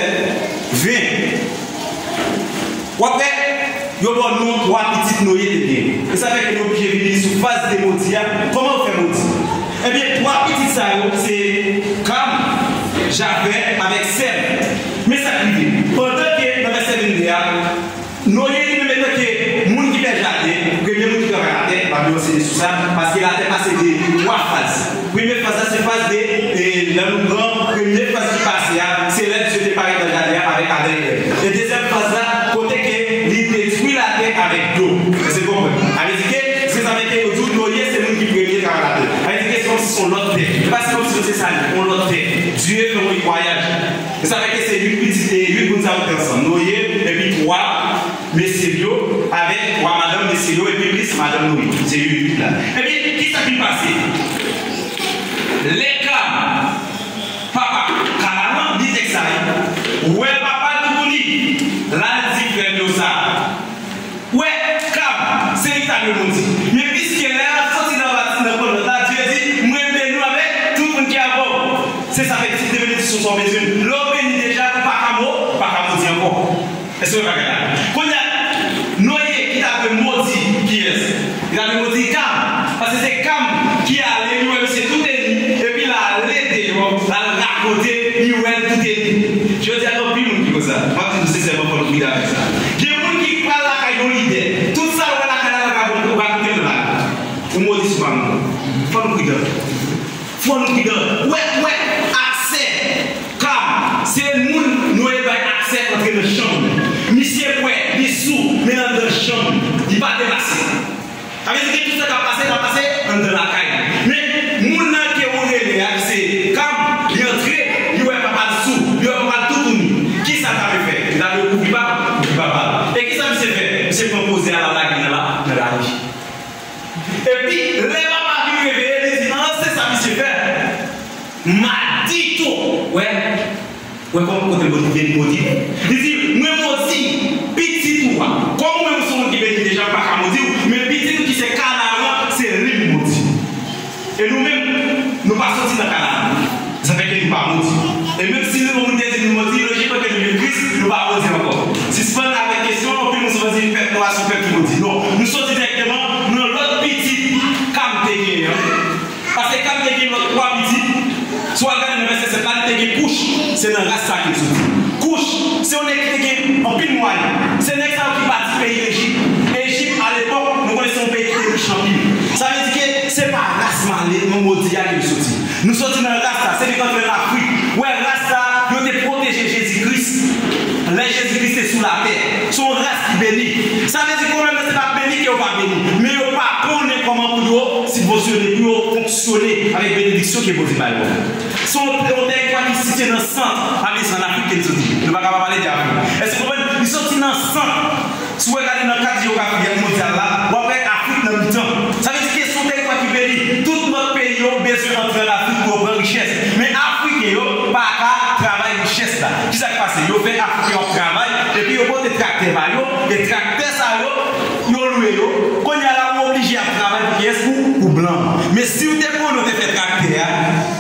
ven, w ap wè, yo ba w non twa pitit Noye te gen. E sa fè ke nou oblije vini sou faz de modi a. Kòman yo fè modi? Ebyen, twa pitit sa yo, se Kam, Jafèt avèk Sèm. Men sa k rive. Pandan ke nan vèsè vennde a, Noye li menm etanke moun ki fè jaden, premye moun ki travay latè, Labib anseye sou sa, paske latè pase de twa faz. Premye faz la, se faz de, e, lè nou pran premye faz ki pase a, se lè Dye te parèt nan jaden an avèk Adan e Èv. E dezyèm faz la, kote ke li detwi latè avèk dlo. Èske w konprann? Sa vle di ke se sa menm ke yo di w Noye se moun ki premye travay latè. Sa vle di ke se kòmsi se yon lòt tè. E pa se kòmsi se sa li, yon lòt tè. Dye fè yon netwayaj. E sa fè ke se uit pitit, e, uit moun sa yo te ansanm. Noye, epi twa mesye l yo, avèk twa madanm mesye yo, epi plis madanm Noye. Se uit la. Epi, kisa ki pase? Lè Kam, papa Kanaran, li tèks sa, wi. Wè papa l toutouni, l al di frè l yo sa. Wè, Kam, se li k ta dwe modi. Men piske lè l ap soti nan bati nan kòlòt la, Dye di, mwen beni w avèk tout moun ki avè w. Se sa fè tip de benediksyon sa w bezwen. Lè w beni deja, ou pa ka mo-, ou pa ka modi ankò. Èske w wè bagay la? Kounye a, Noye ki ta dwe modi kiyès? Li ta dwe modi Kam. Paske se Kam ki ale, li wè misye tou teni, epi l ale deyò. l al rakonte, li wè l tout e li. Jodi a, gen anpil moun ki konsa. M ap di nou sensèman, fò nou prida avèk sa. Gen moun ki pral lakay yon lidè. Tout sa l wè lakay la, l ap rakonte, l ap rakonte nan lakay. Ou modi sou pa moun. Fò nou pridan. Fò nou pridan. Wè, wè, aksè. Kam, se moun nou e bay aksè antre nan chanm. Misye kwè, li sou, men anndan chanm, li pa deplase. Sa vle di ke tout sa k ap pase, l ap pase anndan lakay. Men, moun nan ke ou rele a, ki se Kam, li antre, li wè papa l sou, li wè papa l toutouni. Kisa l ta dwe fè? Li ta dwe kouvri pa, kouvri papa l. E kisa misye fè? Misye pran koze a, l al lage nan la, nan lari. Epi, lè papa vin reveye, li di, an, se sa misye fè. Maldito! Wè, wè kòman kote modi, vin modi. Li di, mwen modi pitit ou a. Kòm ou menm ou se yon moun ki beni deja, m pa ka modi w, men pitit ou ki se Kanaran, se li m modi. E nou menm, nou pa soti nan Kanaran. Sa fè ke nou pa modi. E menm si nou, moun te di nou modi, lojikman ke nou vin Kris, nou pa modi ankò. Sispann avèk kesyon, anpil moun soti di pèp nwa se yon pèp ki modi. Non, nou soti dirèkteman nan lòt pitit Kam te genyen an. Paske Kam te gen lòt twa pitit. Si w al gade nan vèsè sèt la, li te gen Kouch. Se nan ras sa ke l soti. Kouch, se yon nèg ki te gen anpil mwayen. Se nèg sa yo ki pati peyi Lejip. Ejip, alepòk, nou konnen se yon peyi ki te rich anpil. Sa vle di ke se pa ras male, non, modi a ke l soti. Nou soti nan ras sa, se li k antre an Afrik. Wè, ras sa, yo te pwoteje Jezi Kris lè Jezi Kris te sou latè. Se yon ras ki beni. Sa vle di ke ou menm, se pa beni ke yo pa beni, men yo pa konnen kòman pou yo sibvansyone, pou yo fonksyone avèk benediksyon ke Bondye bay yo. Se yon, yon tèritwa ki sitiye nan sant, pa gen san Afrik ke n soti. Nou pa ka pa pale de Afrik. Èske w konprann? Li soti nan sant. Si w regade nan kat jewografi mondyal la, w ap wè Afrik nan mitan. Sa vle di ke se yon tèritwa ki beni. Tout lòt peyi yo bezwen antre an Afrik pou yo pran richès. Men Afriken yo pa ka travay richès la. Kisa k pase? Yo fè Afriken yo ap travay, epi yo pote traktè ba yo, e traktè sa yo, yo lwe yo. Kounye a la, ou oblije ap travay pou kiyès? Pou, pou blan. Men si w te konnen w te fè traktè a,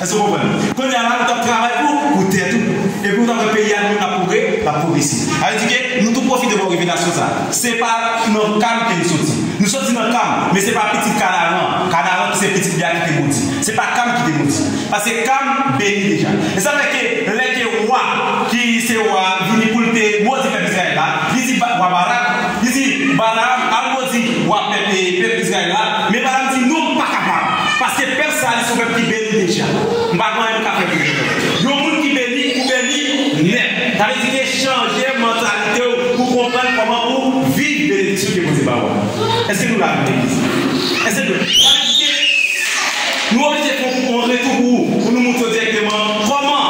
èske w konprann? Kounye a la, ou t ap travay pou, pou tèt ou. Epi ou t ap wè peyi a li menm l ap pwogre-, l ap pwogrese. Sa vle di ke nou tou pwofite bò revelasyon sa. Se pa nan Kam ke nou soti. Nou soti nan Kam, men se pa pitit Kanaran. Kanaran ki se pitit li a ki te modi. Se pa Kam ki te modi. Paske Kam beni deja. E sa fè ke lè ke wa, ki se wa, vini pou l te modi pèp Izrayèl la, li di ba-, wa Barak, li di, Balaam, al modi wa pèp, pèp Izrayèl la. Men Balaam di, non, m pa kapab. Paske pèp sa, li se yon pèp ki beni deja. M pa gen anyen m ka fè pou yo. Yon moun ki beni, ou beni nèt. Sa vle di ke chanje mantalite w pou konprann kòman pou viv benediksyon ke Bondye ba w. Èske nou la, legliz? Èske nou, sa vle di ke nou oblije fè yon retou pou, pou nou montre yo dirèkteman kòman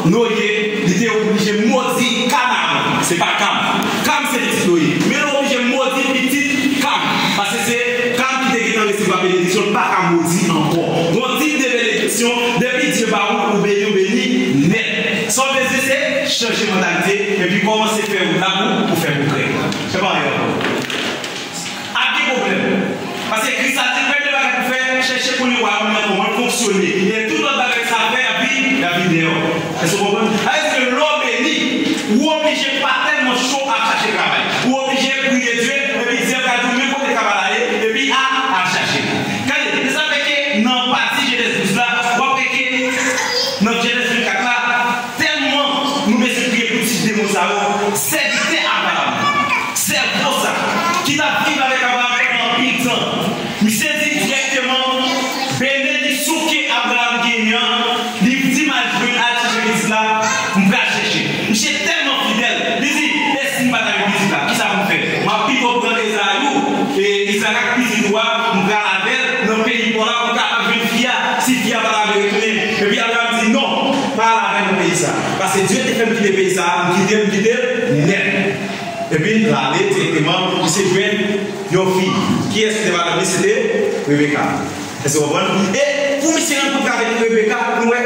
Noye, li te oblije modi Kanaran. Se pa Kam. Kam se pitit Noye. Men nou oblije modi pitit Kam. Paske se Kam ki te gentan resevwa benediksyon, l pa ka modi ankò. Gon tip de benediksyon, depi Dye ba ou, ou beni, ou beni nèt. Sa w bezwen se chanje mantalite, epi kòmanse fè wout la pou, pou fè pwogrè. Se pa anyen ankò. Ap gen pwoblèm. Paske Kris la di, premye bagay pou fè, chèche konnen wayòm nan kòman l fonksyone. E tout lòt bagay sa ap fè, y ap vin, y ap vin deyò. Èske w konprann? Sa vle di ke lè w beni, ou oblije pa tèlman cho ap chache travay. Ou oblije priye Dye, epi Dye ka di w men kote travay la ye, epi a, al chache. Gade, se sa fè ke nan pati Jenèz douz la, w ap wè ke nan Jenèz vennkat la, tèlman nou bezwen priye pou ti demon sa yo, sèvitè Abraram, sèvo sa, ki t ap viv avèk Abraram pandan anpil tan, misye di dirèkteman, benediksyon ke Abraram genyen an, li di m al jwenn, al chèche pitit la, m pral chèche. Misye tèlman fidèl, li di, e si m pa ta jwenn pitit la, kisa pou m fè? M ap pito pran Ezayou, e Izarak pitit ou a, m pral avè l nan peyi pa w la pou m kapab jwenn fi a, si fi a pa ta vle retounen. Epi Abraram di, non, pa al avè l nan peyi sa. Paske Dye te fè m kite peyi sa, m kite l, m kite l nèt. Epi l ale dirèkteman, misye jwenn yon fi. Kiyès ki te madanm li? Se te Rebeka. Èske w konprann? E pou misye rankontre avèk Rebeka, nou wè,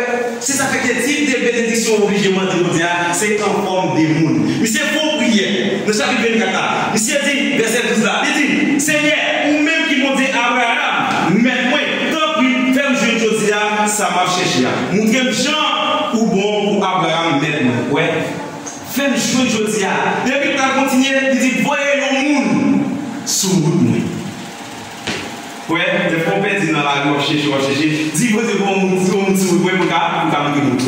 se sa fè ke tip de benediksyon w oblije mande Bondye a, se an fòm de moun. Misye fè yon priyè nan chapit vennkat la. Misye di, vèsè douz la, li di, Senyè, ou menm ki Bondye Abraram, mèt mwen, tanpri, fè m jwenn jodi a sa m ap chèche a. Montre m jan ou bon pou Abraram, mèt mwen. Wè, fè m jwenn jodi a. Epi l pral kontinye, li di, voye yon moun sou wout mwen. Wè, lè fò w pèdi nan lari, w ap chèche, w ap chèche, di Bondye, voye yon moun, yon moun sou wout mwen pou m ka, pou m ka montre moun.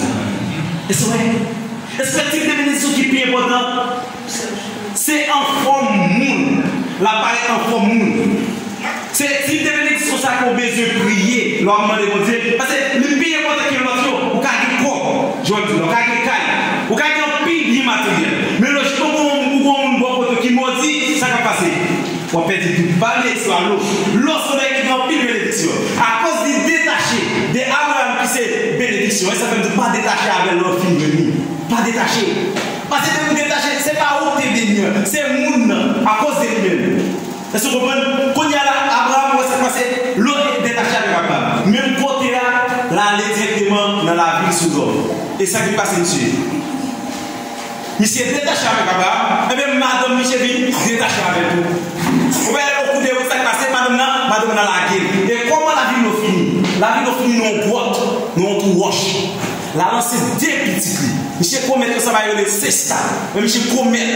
Èske w wè? Èske w wè tip de benediksyon ki pi enpòtan? Se an fòm moun. L ap parèt an fòm moun. Se tip de benediksyon sa ke w bezwen priye lè w ap mande Bondye. Paske li pi enpòtan ke lòt yo. Ou ka gen kòb, jan w di la, ou ka gen kay, ou ka gen anpil byen materyèl. Men lè w jwenn yon moun, yon moun bò kote w ki modi, sa k ap pase? W ap pèdi tout. Pa bliye istwa Lo. Lo se yon nèg ki gen anpil benediksyon. Akoz li detache de Abraram ki se benediksyon. E sa fè m di w pa detache avè l lè w fin jwenn li. Pa detache. Paske depi w detache, se pa ou ki te beni an, se moun nan, akoz de li menm. Èske w konprann? Kounye a la, Abraram wè sa k pase, Lo detache avèk Abraram. Menm kote a, l ale dirèkteman nan lavil Sodòm. E sa ki pase, mesye? Misye detache avèk Abraram, ebyen madanm misye vin detache avè l tou. Ou wè, okou de wout, sa k pase, madanm nan, madanm nan lage l. E kòman lavi Lo fini? Lavi Lo fini nan yon gwòt, nan yon twou wòch. L al ansent de pitit li. Misye komèt yon sa yo rele ensesta. Men misye komèt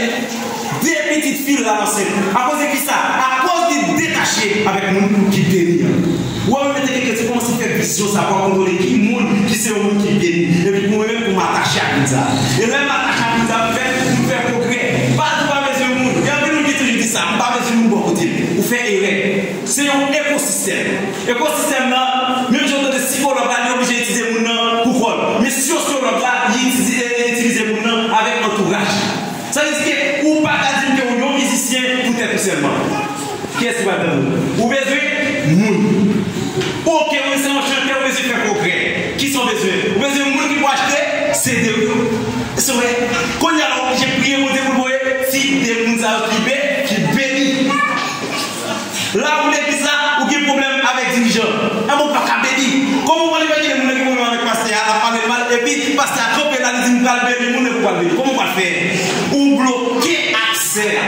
de pitit fi l al ansent. Akoz de kisa? Akoz li detache avèk moun ki beni an. Ou wè, mwen mete kèk ti kòmanse fè vizyon sa pou w konnen ki moun ki se yon moun ki beni. Epi pou mwen menm, pou m atache ak moun sa. E lè m atache ak moun sa, m fè, m fè pwogrè. Pa di w pa bezwen moun. Gen anpil moun ki toujou di sa, m pa bezwen moun bò kote m. Ou fè erè. Se yon ekosistèm. Ekosistèm nan, menm jan w tande sikològ la, li oblije itilize moun nan pou kò l. Men sosyològ la, li itilize, li itilize moun nan avèk antouraj. Sa vle di ke ou pa ka di m ke w yon mizisyen poutèt ou sèlman. Kiyès ki pral tande w? Ou bezwen moun. Oke, ou se yon chantè, ou bezwen fè pwogrè. Kisa w bezwen? Ou bezwen moun ki pou achte C D w yo. Se vre. Kounye a la, w oblije priye Bondye pou l voye tip de moun sa yo ki be-, ki beni. La ou legliz la, ou gen pwoblèm avèk dirijan. Enben, ou pa ka beni. Kòman w pral imajinnen moun nan gen pwoblèm avèk pastè a, l ap pale l mal, epi pastè a kanpe la, li di, "M pral beni moun," epi w pral beni. Kòman w pral fè? Ou bloke aksè a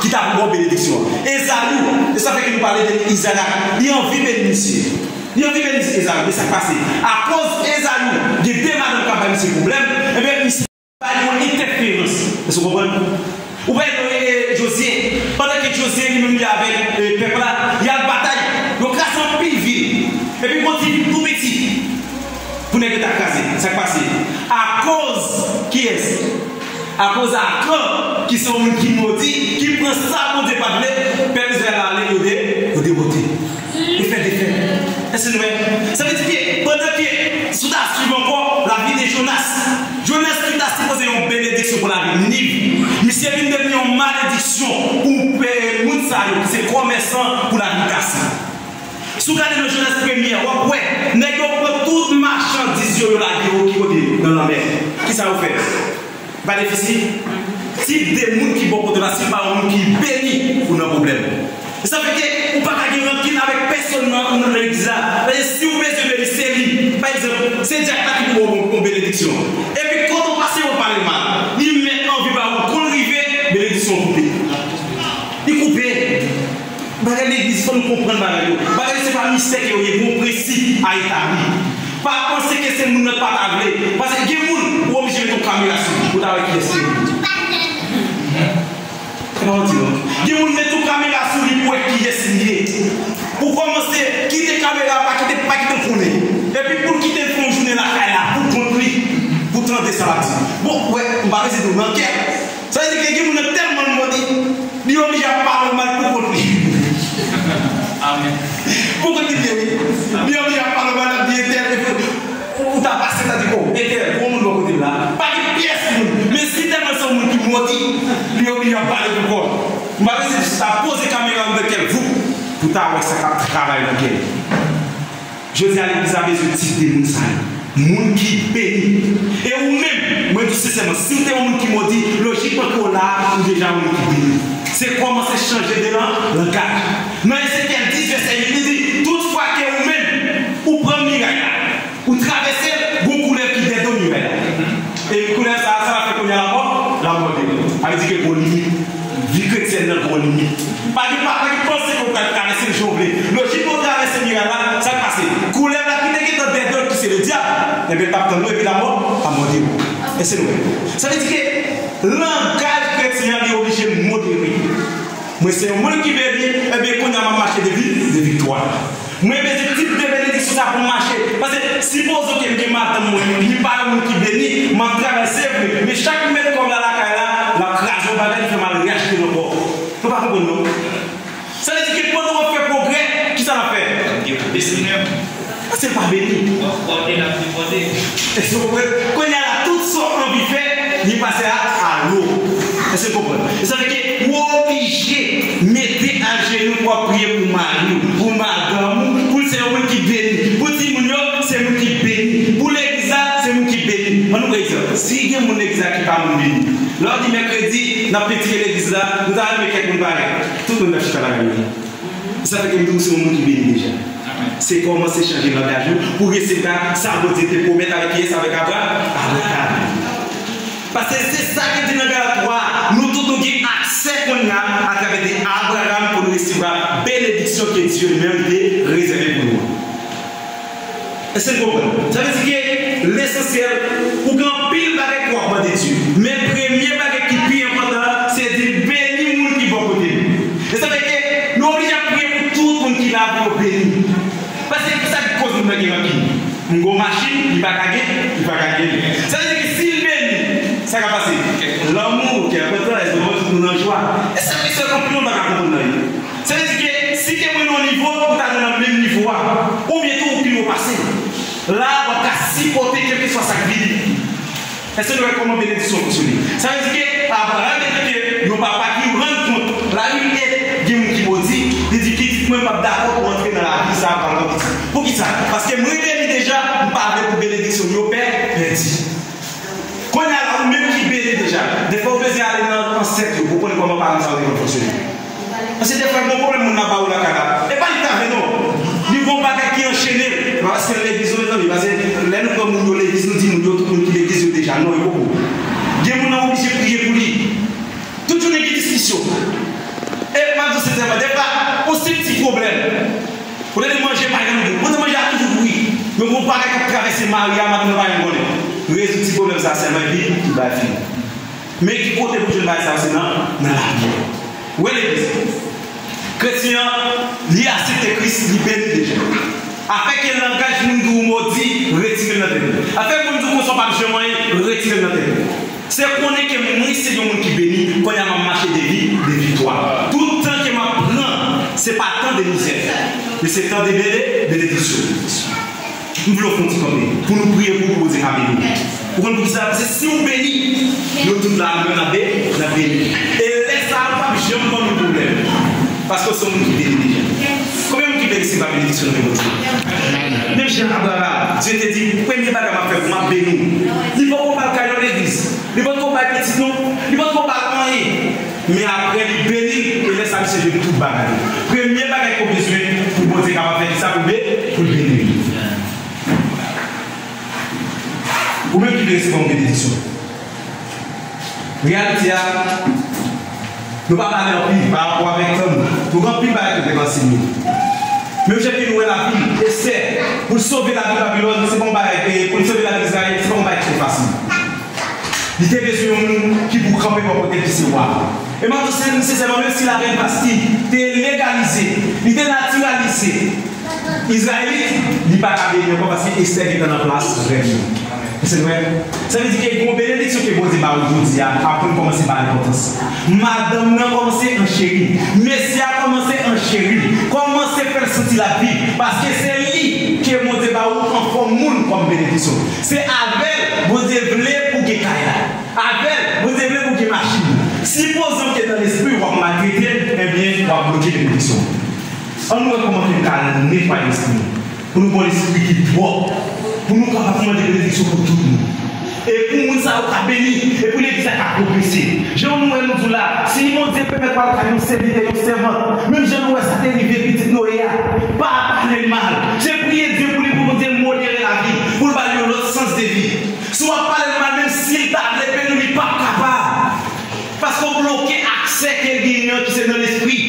ki ta pou ba w benediksyon an. Ezayu, e sa fè ke nou pale de li, Izarak, li anvi beni misye. Li anvi beni Ezayu, men sa k pase? Akoz Ezayu gen de madanm k ap bay misye pwoblèm, ebyen, misye bay yon entèferans. Èske w konprann? Ou wè, e, e, Jozye, pandan ke Jozye li menm li avèk, e, pèp la, y al batay, yo kraze anpil vil. Epi gon ti vil tou piti pou nèg yo ta kraze. Sa k pase? Akoz kiyès? Akoz Akan, ki se yon moun ki modi, ki pran sa Bondye pa t vle, pèp Izrayèl la ale, yo de, yo dewote. Li fè defèt. Èske nou wè? Sa vle di ke pandan ke, si w ta swiv ankò lavi de Jonas, Jonas ki ta sipoze yon benediksyon pou lavi Niniv, misye vin devni yon malediksyon pou, eh, moun sa yo ki se kòmèsan pou lavi Kasi. Si w gade nan Jonas premye a, w ap wè nèg yo pran tout machandiz yo, yo lage yo ki kote? Nan lanmè. Kisa yo fè? Benefisi, tip de moun ki bò kote w la, si pa yon moun ki beni, ou nan pwoblèm. Sa fè ke ou pa ka gen rankin avèk pèsonn nan, nan legliz la. Paske si ou bezwen beni, se li. Pa egzanp, se dyak la ki pou ba w yon, yon benediksyon. Epi kote w pase, ou pale mal. Li mèt anvi ba ou, kou l rive, benediksyon koupe. Li koupe. Bagay legliz, fò nou konprann bagay yo. Bagay yo se pa mistè ke yo ye, gon prensip a etabli. Pa panse ke se moun nan k pa ta vle. Paske gen moun, ou oblije met yon kamera sou li, pou ta wè kiyès se li. Se pa manti, non. Gen moun met yon kamera sou li pou wè kiyès li ye. Pou kòmanse, kite kamera, pa kite, pa kite l konnen. Epi pou l kite l fè yon jounen lakay la, pou kont li, pou tande sa l ap di. Bon, wè, m pa bezwen di w nan kè. Sa vle di ke gen moun nan tèlman l modi, li oblije ap pale w mal pou kont li. Amèn. Pou kont li, wi. Li oblije ap pale w mal, l ap di entèl, ou, ou ta pase, ta di, "O, entèl, gon moun bò kote m la." Pa gen pyès moun. Men si tèlman se yon moun ki modi, li oblije ap pale pou kò l. M pa bezwen di sa, poze kamera w nan kè l, voup, pou ta wè sa k ap travay nan kè l. Jodi a, legliz la bezwen tip de moun sa yo. Moun ki beni. E ou menm, mwen di w sensèman, si w te yon moun ki modi, lojikman ke w la a, ou deja yon moun ki beni. Se kòmanse chanje de lan-, langaj. Nan Ezekyèl dis, vèsè uit, li di, "Tout fwa ke ou menm, ou pran miray la, ou travèse l, gon koulèv ki dèyè do miray la." E koulèv sa, sa l ap fè kounye a? L ap mò-, l ap mòde. Sa vle di ke gon limit. Vi kretyèn nan gon limit. Pa gen, pa, pa gen panse ke w pral travèse l jan w vle. Lojik ou travèse miray la, sa k pase? Koulèv la ki te gentan dèyè do l, ki se ledyab, enben, l t ap tann ou epi l ap mò-, ap mòde w. Èske nou wè? Sa vle di ke langaj kretyen an, li oblije modere. Mwen se yon moun ki beni, ebyen, kounye a m ap mache de vi-, de viktwa. Mwen bezwen tip de benediksyon sa pou m mache. Paske, sipoze ke m gen madanm mwen, li pa yon moun ki beni, m ap travay pa beni. Èske w konprann? Kounye a la, tout sa w anvi fè, li pase a, a lo. Èske w konprann? E sa fè ke ou oblije mete ajenou pou w ap priye pou mari w, pou madanm ou, pou l se yon moun ki beni. Pou timoun yo, se moun ki beni. Pou legliz la, se moun ki beni. Ann nou pran egzanp. Si gen moun legliz la ki pa moun beni, lè w di mèkredi, n ap pentire legliz la, nou ta renmen kèk moun parèt. Tout moun t ap chita lakay yo. Sa fè ke m di w se yon moun ki beni deja. Se kòmanse chanje langaj ou pou resevwa sa Bondye te pwomèt avèk kiyès? Avèk Abra-, Abraram. Paske se sa ki di nan Galat twa, nou tout nou gen aksè kounye a atravè de Abraram pou nou resevwa benediksyon ke Dye li menm te rezève pou nou an. Èske n konprann? Sa vle di ke lesansyèl, ou gen anpil bagay pou w ap mande Dye. Men premye bagay ki pi enpòtan an, se di l beni moun ki bò kote nou. E sa fè ke nou oblije ap priye pou tout moun ki la pou yo beni. Paske ki sa ki koz moun nan gen rankin? M gen yon machin, li pa ka gen, li pa ka gen. Sa vle di ke si l beni, sa ka pase? Lanmou, kè kontan, èske tout moun an jwa? E sa ki sèl anpil moun pa ka konprann nan ye. Sa vle di ke si ke mwen nan yon nivo, ou ta nan menm nivo a, oubyen tou ou pi wo pase l. La, w ap ka sipòte kèlkeswa sa k vini. Èske nou wè kòman benediksyon fonksyone? Sa vle di ke Abraram te ke yon papa ki rann kont, la wi, e gen moun ki modi, li di, pitit mwen p ap dakò pou antre nan lavi sa a, pa nan pitit. Poukisa? Paske mwen beni deja, m pa vle pou benediksyon m yo pè-, pèdi. Kounye a la, ou menm ki beni deja, defwa ou bezwen ale nan ansèt yo pou w konnen kòman paran sa yo te konn fonksyone. Paske defwa, gen yon pwoblèm moun nan ba ou lakay la. E pa li k ta vle, non. Li gen yon bagay ki anchene l. Paske legliz yo, mezanmi, paske lè nou pran moun yo legliz, nou di moun yo, tout moun ki legliz yo deja, non, yo poko. Gen moun nan oblije priye pou li. Tout jounen gen diskisyon. E m ap di w sensèman, defwa, yon senp ti pwoblèm. Ou tande manje pa janm bon. Ou tande manje a toujou pouri. Men gon bagay k ap travèse mari a, madanm nan pa janm konnen. Rezoud ti pwoblèm sa sèlman, epi tout bagay fini. Men ki kote pou jwenn bagay sa yo, se nan, nan lapriyè. Ou wè legliz. Kretyen an, li aksepte Kris, li beni deja. Afè ke langaj moun di w modi, retire l nan tèt ou. Afè moun di w konsa w p ap janm anyen, retire l nan tèt ou. Se konnen ke mwen se yon moun ki beni, kounye a m ap mache de vi, de viktwa. Tout tan ke m ap pran, se pa tan de mizè, men se tan de bene-, benediksyon. M vle w fè yon ti kanpe, pou nou priye pou, pou Bondye ka beni w. Ou konn poukisa? Paske si w beni, nou tout la, nou menm n ap be-, n ap beni. E lè sa a, l p ap janm ban nou pwoblèm. Paske w se yon moun ki beni deja. Konbyen moun ki beni se pa benediksyon nan men Bondye? Menm jan Abraram, Dye te di, premye bagay m ap fè pou w, m ap beni w. Li poko ba l kay nan legliz. Li potko ba l pitit non. Li potko ba l anyen. Men apre li beni l, e lè sa misye jwenn tout bagay. Premye bagay ke w bezwen pou Bondye kapab fè kisa? Pou be-, pou l beni w. Ou menm ki vle resevwa yon benediksyon. Reyalite a, nou pa pale anpil pa rapò avèk tan nou. Nou gen anpil bagay ke nou te ka ansenye. Menm jan ke nou wè lavi Estè, pou l sove lavi Babilòn, se pa yon bagay, e, pou l sove lavi Izrayèl, se pa yon bagay ki te fasil. Li te bezwen yon moun ki pou kanpe bò kote l ki se wa. E m ap di w sen-, sensèman, menm si larèn Vasti te legalize, li te natiralize, Izrayelit, li pa ka beni ankò paske Estè gentan nan plas rèn nan. Èske nou wè? Sa vle di ke gen yon benediksyon ke Bondye ba ou jodi a, apre l kòmanse ba l enpòtans. Madanm nan kòmanse ancheri. Mesye a kòmanse ancheri. Kòmanse fè l santi l ap viv. Paske se li ke Bondye ba ou an fòm moun kòm benediksyon. Se avè l Bondye vle pou gen kay la. Avè l Bondye vle pou gen machin nan. Sipoze w ke nan lespri w ap maltrete l, ebyen, w ap bloke benediksyon. Ann nou wè kòman ke nou ka netwaye lespri nou. Pou nou gen yon lespri ki pwòp. Pou nou kapab mande benediksyon pou tout moun. E pou moun sa yo ka beni. E pou legliz la ka pwogrese. Jan nou wè nou di w la, si Bondye pèmèt w al kay yon sèvitè, yon sèvant, menm jan nou wè sa te rive pitit Noye a, pa pale l mal. Se priye Dye pou li, pou Bondye modere lavi, pou l ba l yon lòt sans de vi. Si w ap pale l mal, menm si l ta vle beni w, li p ap kapab. Paske w bloke aksè ke l genyen an ki se nan lespri.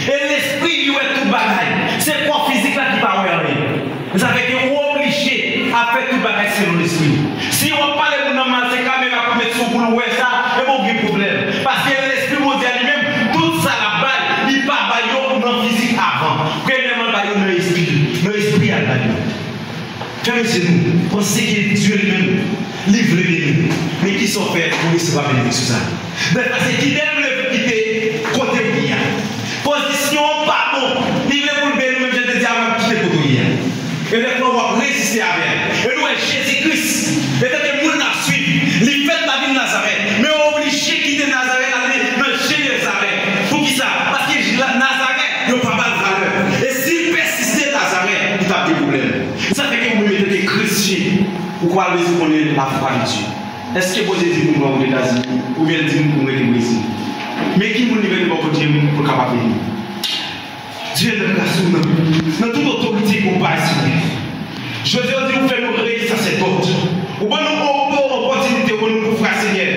E lespri li wè tout bagay. Se kò fizik la ki pa wè anyen. Sa fè ke ou oblije ap fè tout bagay selon lespri. Si w ap pale moun nan mal, se kamera pou met sou pou l wè sa, ebyen w gen pwoblèm. Paske lespri Bondye a li menm, tout sa l ap bay, li pa bay yo nan fizik avan. Premyèman, l bay yo nan espri. Nan espri a l bay yo. Fèmen je nou, panse ke Dye li menm, li vle beni w. Men kisa w fè pou resevwa benediksyon sa a? Dèfwa se kite m leve kite kote m ye a. Pozisyon an pa bon. Li vle pou l beni w, menm jan l te di avan, kite kote w ye a. E dèfwa w ap Ou kwè l bezwen konnen lafwa de Dye. Èske Bondye di pou m pran wout Etazini, oubyen l di m pou m rete Brezil? Men ki moun li mete bò kote m pou l kapab beni m? Dye nan gras ou nan, nan tout otorite ke w bay, Senyè. Jodi a, w di ou fè nou rèy sasèdòt. Ou ban nou opo-, opòtinite, ou ban nou pouvwa, Senyè.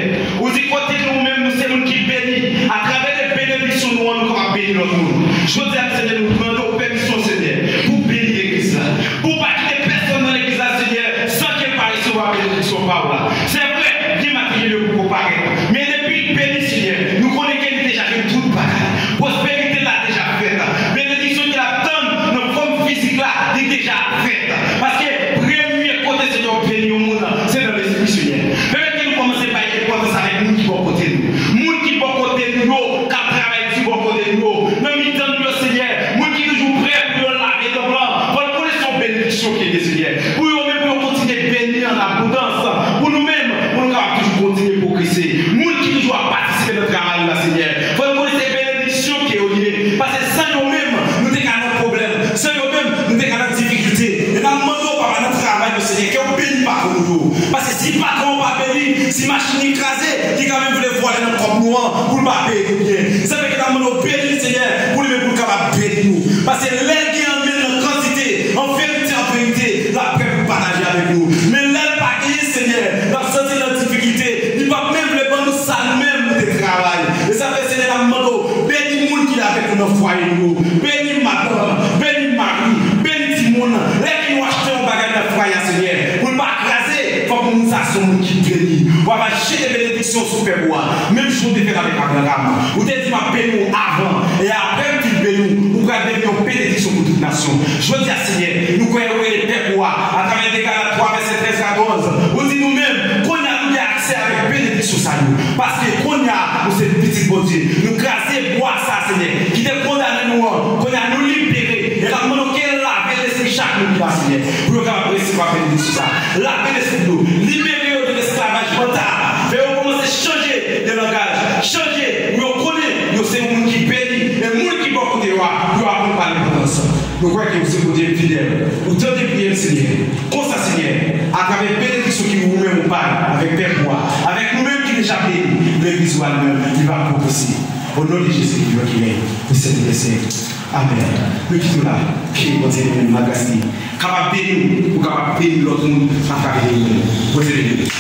Ou di kote nou menm, nou se moun ki beni. Atravè de benediksyon nou an, nou kapab beni lòt moun. Jodi a, Senyè, nou mande w pèmisyon, Senyè, pou w beni legliz la. Pou w pa kite pèsonn nan legliz la, Senyè, san ke l pa resevwa benediksyon pa w la. Se vre, gen materyèl yo poko parèt. Men depi l beni, Senyè, nou konnen ke li deja gen tout bagay. Pwosperite la deja fèt. Benediksyon ke l ap tann nan fòm fizik la, li deja fèt. Paske premye kote, Senyè, w beni yon moun, se nan lespri, Senyè. Pèmèt ke nou kòmanse bay enpòtans avèk moun ki bò kote nou. Moun ki bò kote nou yo, k ap travay di bò kote nou yo. Nan mitan nou yo, Senyè, moun ki toujou prè pou yo lave tanp lan. Fò n konnen se yon benediksyon ke l ye, Senyè. Pou yo menm, pou yo kontinye beni an abondans. Pou nou menm, pou nou kapab toujou kontinye pwogrese. Moun ki toujou ap patisipe nan travay la, Senyè. Fò n konnen se benediksyon ke yo ye. Paske san yo menm, nou te ka nan pwoblèm. San yo menm, nou te ka nan difikilte. E n ap mande w, papa, nan travay yo, Senyè, ke w beni patwon nou yo. Paske si patwon an pa beni, si machin li kraze, li ka menm vle vòlè nan kòb nou an, pou l pa peye nou byen. Sa fè ke n ap mande w beni l, Senyè, pou li menm pou l kapab beni nou. Paske lè l gen anmenn nan kantite, an verite, an verite, l ap prè pou l pataje avèk nou. Men lè l pa genyen, Senyè, l ap santi l nan difikilte, li p ap menm vle ban nou sa nou menm nou te travay. E sa fè, Senyè, n ap mande w, beni moun ki avèk nou nan fwaye nou yo. Beni madanm, beni mari, beni timoun. Lè ke nou achte yon bagay nan fwaye a, Senyè, pou l pa kraze, fòk moun sa se yon moun ki beni. W ap jete benediksyon sou pèp ou a. Menm jan w te fè l avèk Abraram. Ou te di, "M ap beni w avan, e apre m fin beni w, ou pral devni yon benediksyon pou tout nasyon." Jodi a, Senyè, nou kwè ou rele pèp ou a, atravè de Galat twa, vèsè trèz a dòz, ou di nou menm, kounye a nou gen aksè avèk benediksyon sa yo. Paske kounye a, nou se pitit Bondye. Nou kraze bwa sa, Senyè, ki te kondane nou an. Kounye a, nou libere. E n ap mande w ke lave lespri chak moun ki la, Senyè, pou yo kapab resevwa benediksyon sa. Lave lespri yo. Libere yo de lesklavaj mantal. Fè yo kòmanse chanje de langaj. Chanje pou yo konnen yo se yon moun ki beni. E moun ki bò kote yo a, pou yo aprann pale pandan sa. Nou kwè ke ou se Bondye fidèl. Ou tande priyè n, Senyè. Konsa, Senyè, atravè benediksyon ki ou menm ou bay avèk pèp ou a, avèk nou menm ki deja beni, legliz ou a li menm, li va pwogrese. O non de Jezi ki vivan, ki règne pou syèk dè syèk. Amèn. Nou kite w la, ke Bondye li menm, nan gras li, kapab beni w, ou kapab beni lòt moun atravè li menm. Bondye beni w.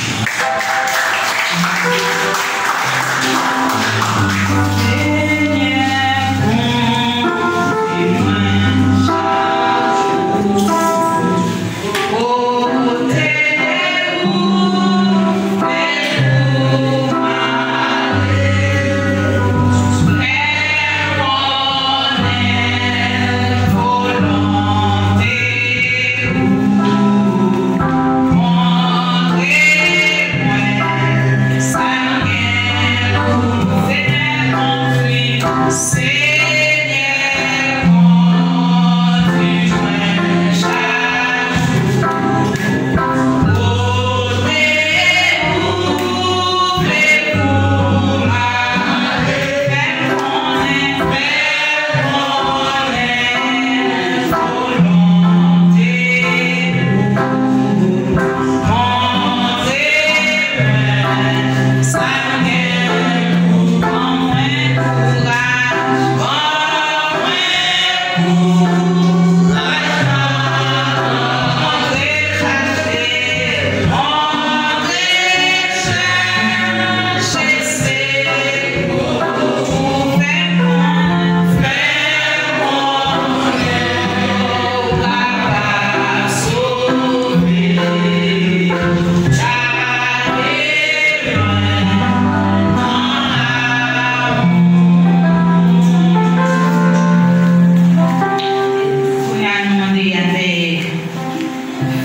Kounye a, nou mande avèk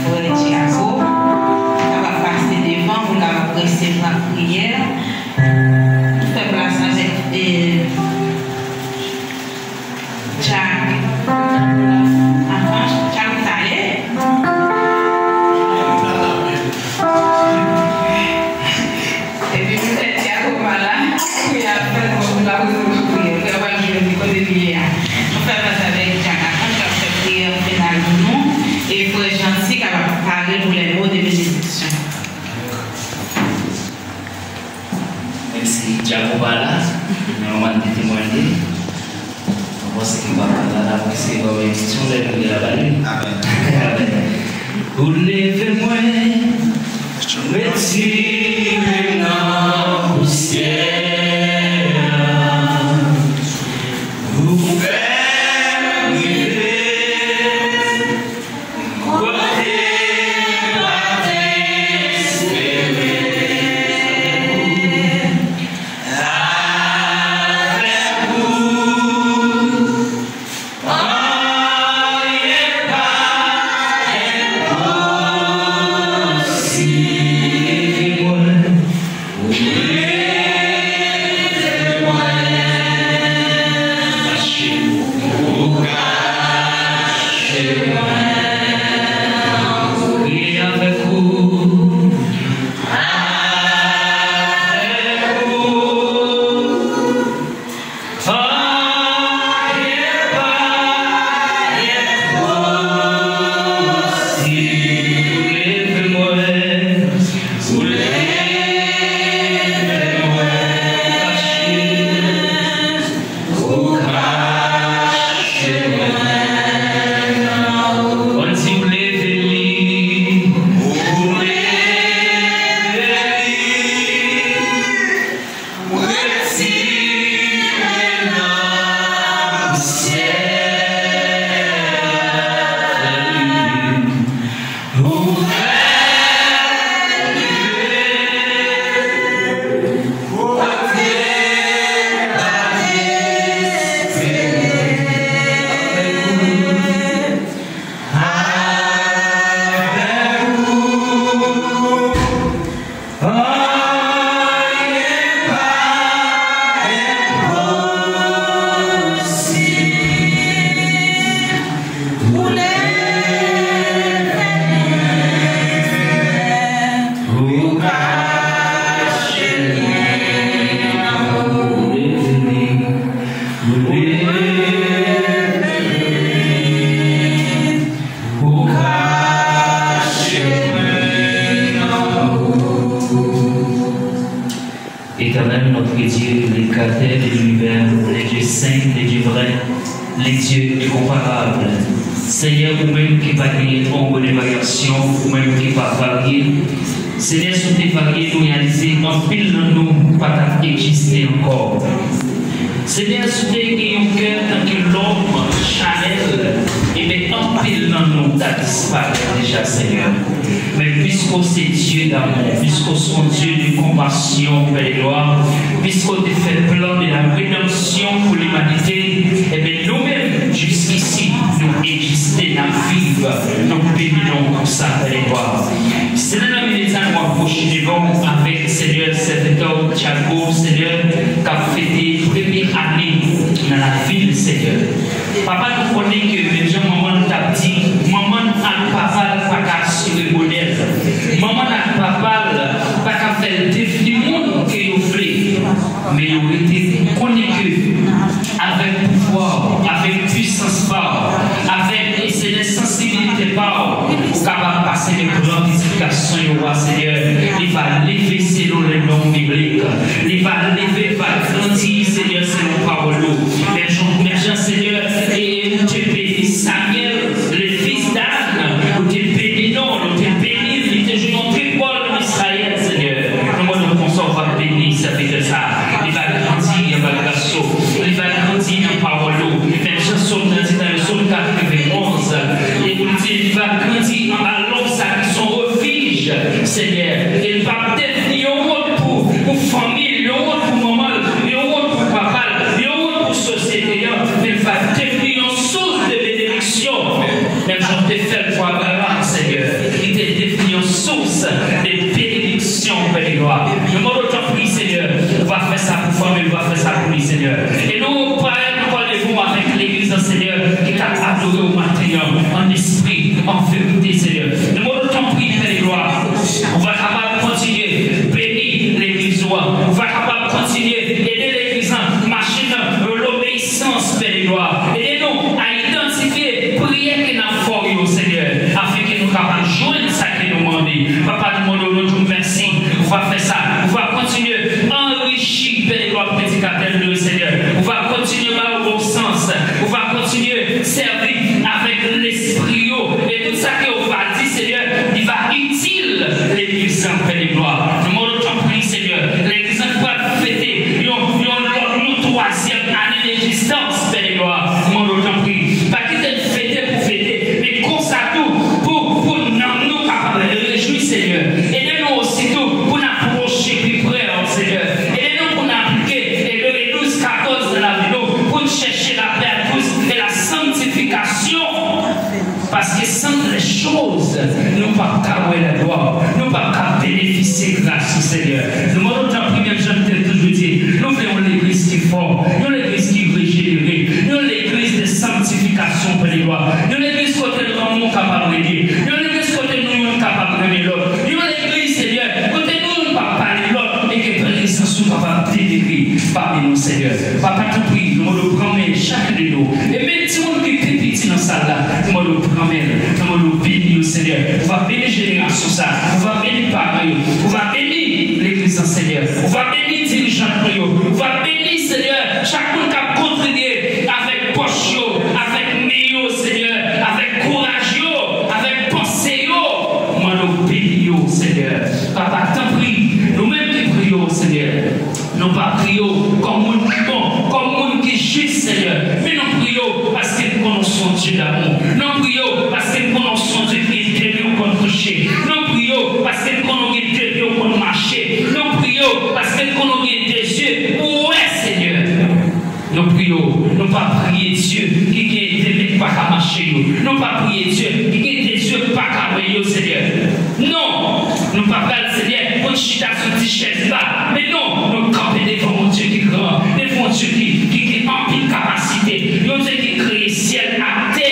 frè Tiago, kapab pase devan pou l kapab resevwa priyè. Nou fè plas avèk, eh, Jack. Avan, Jack, ou t ale? Epi, nou fè Tiago pa la, kounye a, frè nou, nou la poze nou priyè. Frè, w ap jwenn li kote li ye a. Nou fè plas avèk Jack Akan, k ap fè priyè final pou nou. E frè Janti, k ap pare pou les mots de bénédiction. Djako pa la, men yon bann te temwanye. Mwen panse ke papa la, la, mwen se yon benediksyon lè nou gen la ba li. Amèn. Amèn. Ou leve mwen, retire m nan pousyè. Ou fè m rive kote m pa t espere. Avèk ou, anyen pa enposib. Ou leve mwen, kache m, ou kache mwen. Kriye avèk ou, avèk ou. Anyen pa enposib. Ou leve mwen, ou leve mwen, kache, ou kache mwen. Ou di ou leve li, ou leve li. Retire nan pousyè. Ou fè m rive kote m pa t espere. Avèk ou, anyen pa enposib. Ou leve mwen, ou kache mwen. Ou leve mwen, ou leve mwen. Ou kache mwen nan ou. Éternel, notre Dieu, le Créateur de l'univers, le Dieu saint, le Dieu vrai, le Dieu incomparable. Senyè, ou menm ki pa genyen ombre de varyasyon, ou menm ki pa varye. Senyè, si w te varye, nou reyalize anpil nan nou pa t ap egziste ankò. Senyè, si w te gen yon kè tanke lòm chanèl, ebyen, anpil nan nou ta disparèt deja, Senyè. Men piske w se Dye damou, piske w se yon Dye de konpasyon, Pè de glwa, piske w te fè plan de la redanmsyon pou limanite, ebyen, nou menm, jiskisi, nou egziste, n ap viv, nou beni non w konsa, Pè de glwa. Senyè, nan minit sa, nou apwoche devan w avèk, Senyè, sèvitè w Thiago, Senyè, k ap fete premye ane nan lavi l, Senyè. Papa, nou konnen ke menm jan manman l t ap di, manman l ak papa l pa ka asire bonè l. Manman l ak papa l pa ka fè l devni moun ke yo vle. Men yo rete konnen ke avèk pouvwa w, avèk pwisans pa w, avèk, Senyè, sansibilite pa w, ou kapab pase men gran pitit gason yo a, Senyè. Li va leve selon le non biblik. Li va leve, li va grandi, Senyè, selon pawòl ou. Men jan, men jan, Senyè, e, e ou te beni Samyèl, le fis d'Anne, ou te beni non l, ou te beni l, li te jwenn yon tripòl Izrayèl, Senyè. Nou mande w konsa w va beni sèvitè sa a. Li va grandi anba gras ou. Li va grandi nan pawòl ou. Menm jan Sòm nan di nan Sòm katrevenonz, e pou l di, li va grandi anba lòm sa ki se yon refij, Senyè. E l p ap devni yon wont pou, pou fanmi l, yon wont pou manman l, yon wont pou papa l, yon wont pou sosyete an, men l va devni yon sous de benediksyon. Menm jan w te fè l pou Abraram, Senyè, li te devni yon sous de benediksyon, Pè de glwa. Nou mande w tanpri, Senyè, ou va fè sa pou fanmi l, ou va fè sa pou li, Senyè. E nou parèt, nou kole devan w avèk legliz la, Senyè, ki t ap adore w maten an, an espri, an verite, Senyè. Nou mande w tanpri, Pè de glwa, ou va kapab kontinye beni legliz ou an, ou va kapab kontinye ede legliz lan mache nan lobeyisans, Pè de glwa. Ede nou a idantifye priyè ke n ap fè w yo, Senyè, afenke nou kapab jwenn sa ke nou mande. Papa, nou mande w, nou di w mèsi. Ou va fè sa, ou Pè de glwa. Nou mande w tanpri, Senyè, legliz la ki pral fete yon, yon lòt, yon twazyèm ane degzistans, Pè de glwa. Nou mande w tanpri, pa kite l fete pou fete, men konsa tou, pou, pou nanm nou kapab rejwi, Senyè. Ede nou osi tou pou n apwoche pi pre a w, Senyè. Ede nou pou n aplike Ebre douz katòz nan lavi nou, pou n chèche lapè a tous e la sanctification. Paske sans les choses, nou p ap ka wè laglwa, nou p ap ka benefisye gras ou, Senyè. Nou mande w tanpri, menm jan m te toujou di, nou vle yon legliz ki fò, yon legliz ki rejenere, yon legliz de sanktifikasyon, Pè de glwa, yon legliz kote lanmou kapab renye, yon legliz kote nou youn kapab renmen lòt, yon legliz, Senyè, kote nou youn p ap pale lòt e ke prezans ou kapab demere pami nou, Senyè. Papa, tanpri, nou mande w pran men chak de nou. E menm timoun ki pi piti nan sal la, nou mande w pran men, nou mande w beni yo, Senyè. Ou va beni jenerasyon sa, ou va beni paran yo, ou va beni legliz la, Senyè. Ou va beni dirijan nou yo, ou va beni, Senyè, chak moun k ap kontribye avèk pòch yo, avèk men yo, Senyè, avèk kouraj yo, avèk panse yo. Mande w beni yo, Senyè. Papa, tanpri, nou menm ki priye w, Senyè. Nou pa priye w kòm moun ki bon, kòm moun ki jis, Senyè. Men nou priye w paske n konnen w se yon Dye damou. Nou priye w paske n konnen w se yon Dye ki gen de men w konn touche. Nou priye w paske n konnen w gen de pye w konn mache. Nou priye w paske n konnen w gen de zye ou wè, Senyè. Nou priye w, nou pa priye dye ki gen de men k pa ka mache yo. Nou pa priye dye ki gen de zye k pa ka wè yo, Senyè. Non, nou pa pral, Senyè, pou n chita sou ti chèz ba. Men non, nou kanpe devan yon Dye ki gran, devan yon Dye ki, ki gen anpil kapasite, yon Dye ki kreye syèl ak tè.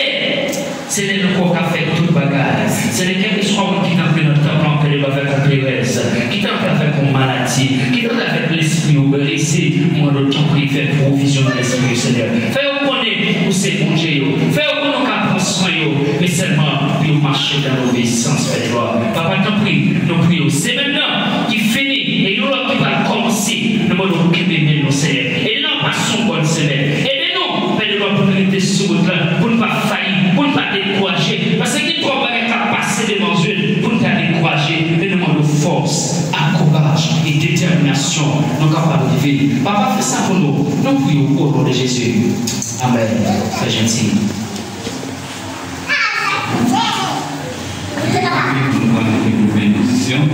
Se lè nou kwè w ka fè tout bagay. Se lè kèlkeswa moun ki t antre nan tanp lan, Pè de glwa, avèk yon perèz, ki t antre avèk yon maladi, ki t antre avèk lespri yo blese, mwen mande w tanpri fè pwovizyon nan lespri yo, Senyè. Fè yo konnen ou se Bondye yo. Fè yo konnen w ka pran swen yo, men sèlman pou yo mache nan lobeyisans, Pè de glwa. Papa, tanpri, nou priye w. Semèn nan ki fini, e yon lòt ki pral kòmanse, nou mande w kenbe men nou, Senyè. Ede n pase yon bòn semèn. Ede nou, Pè de glwa, pou n rete sou wout la, pou n pa fayi, pou n pa dekouraje. Paske gen twòp bagay k ap pase devan zye n, pou n ta dekouraje. Men nou mande w fòs, kouraj e detèminasyon, nou kapab rive. Papa, fè sa pou nou. Nou priye w o non de Jezi. Amèn. Trè janti. Pou nou pran yon benediksyon.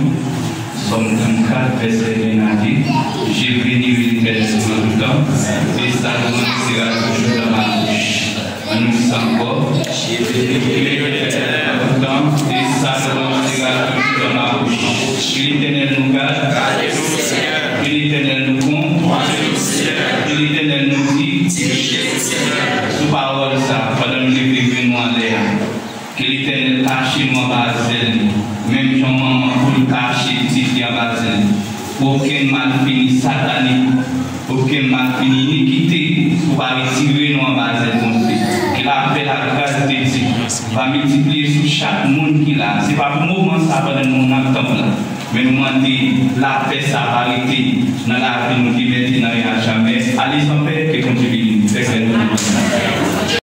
Sòm trannkat, vèsè en a di, Je bénirai l'Éternel en tout temps, et sa louange sera toujours dans ma bouche. Ann nou sa ankò. Je bénirai l'Éternel en tout temps, et sa louange sera toujours dans ma bouche. Ke Letènèl nou gad. Ke Letènèl nou pran. Ke Letènèl nou di. Sou pawòl sa, pandan nou leve men nou anlè a. Ke Letènèl kache nou anba zèl li, menm jan manman poul kache pitit li anba zèl li. Pou okenn malfini satanik, okenn malfini inikite, pou pa retire nou anba zèl Bondye. Ke lapè, lagras de Dye va miltipliye sou chak moun ki la. Se pa pou moman sa pandan nou nan tanp la. Men nou mande lapè sa va rete nan lavi nou de mentnan e a jamè. Ale an pè, ke Bondye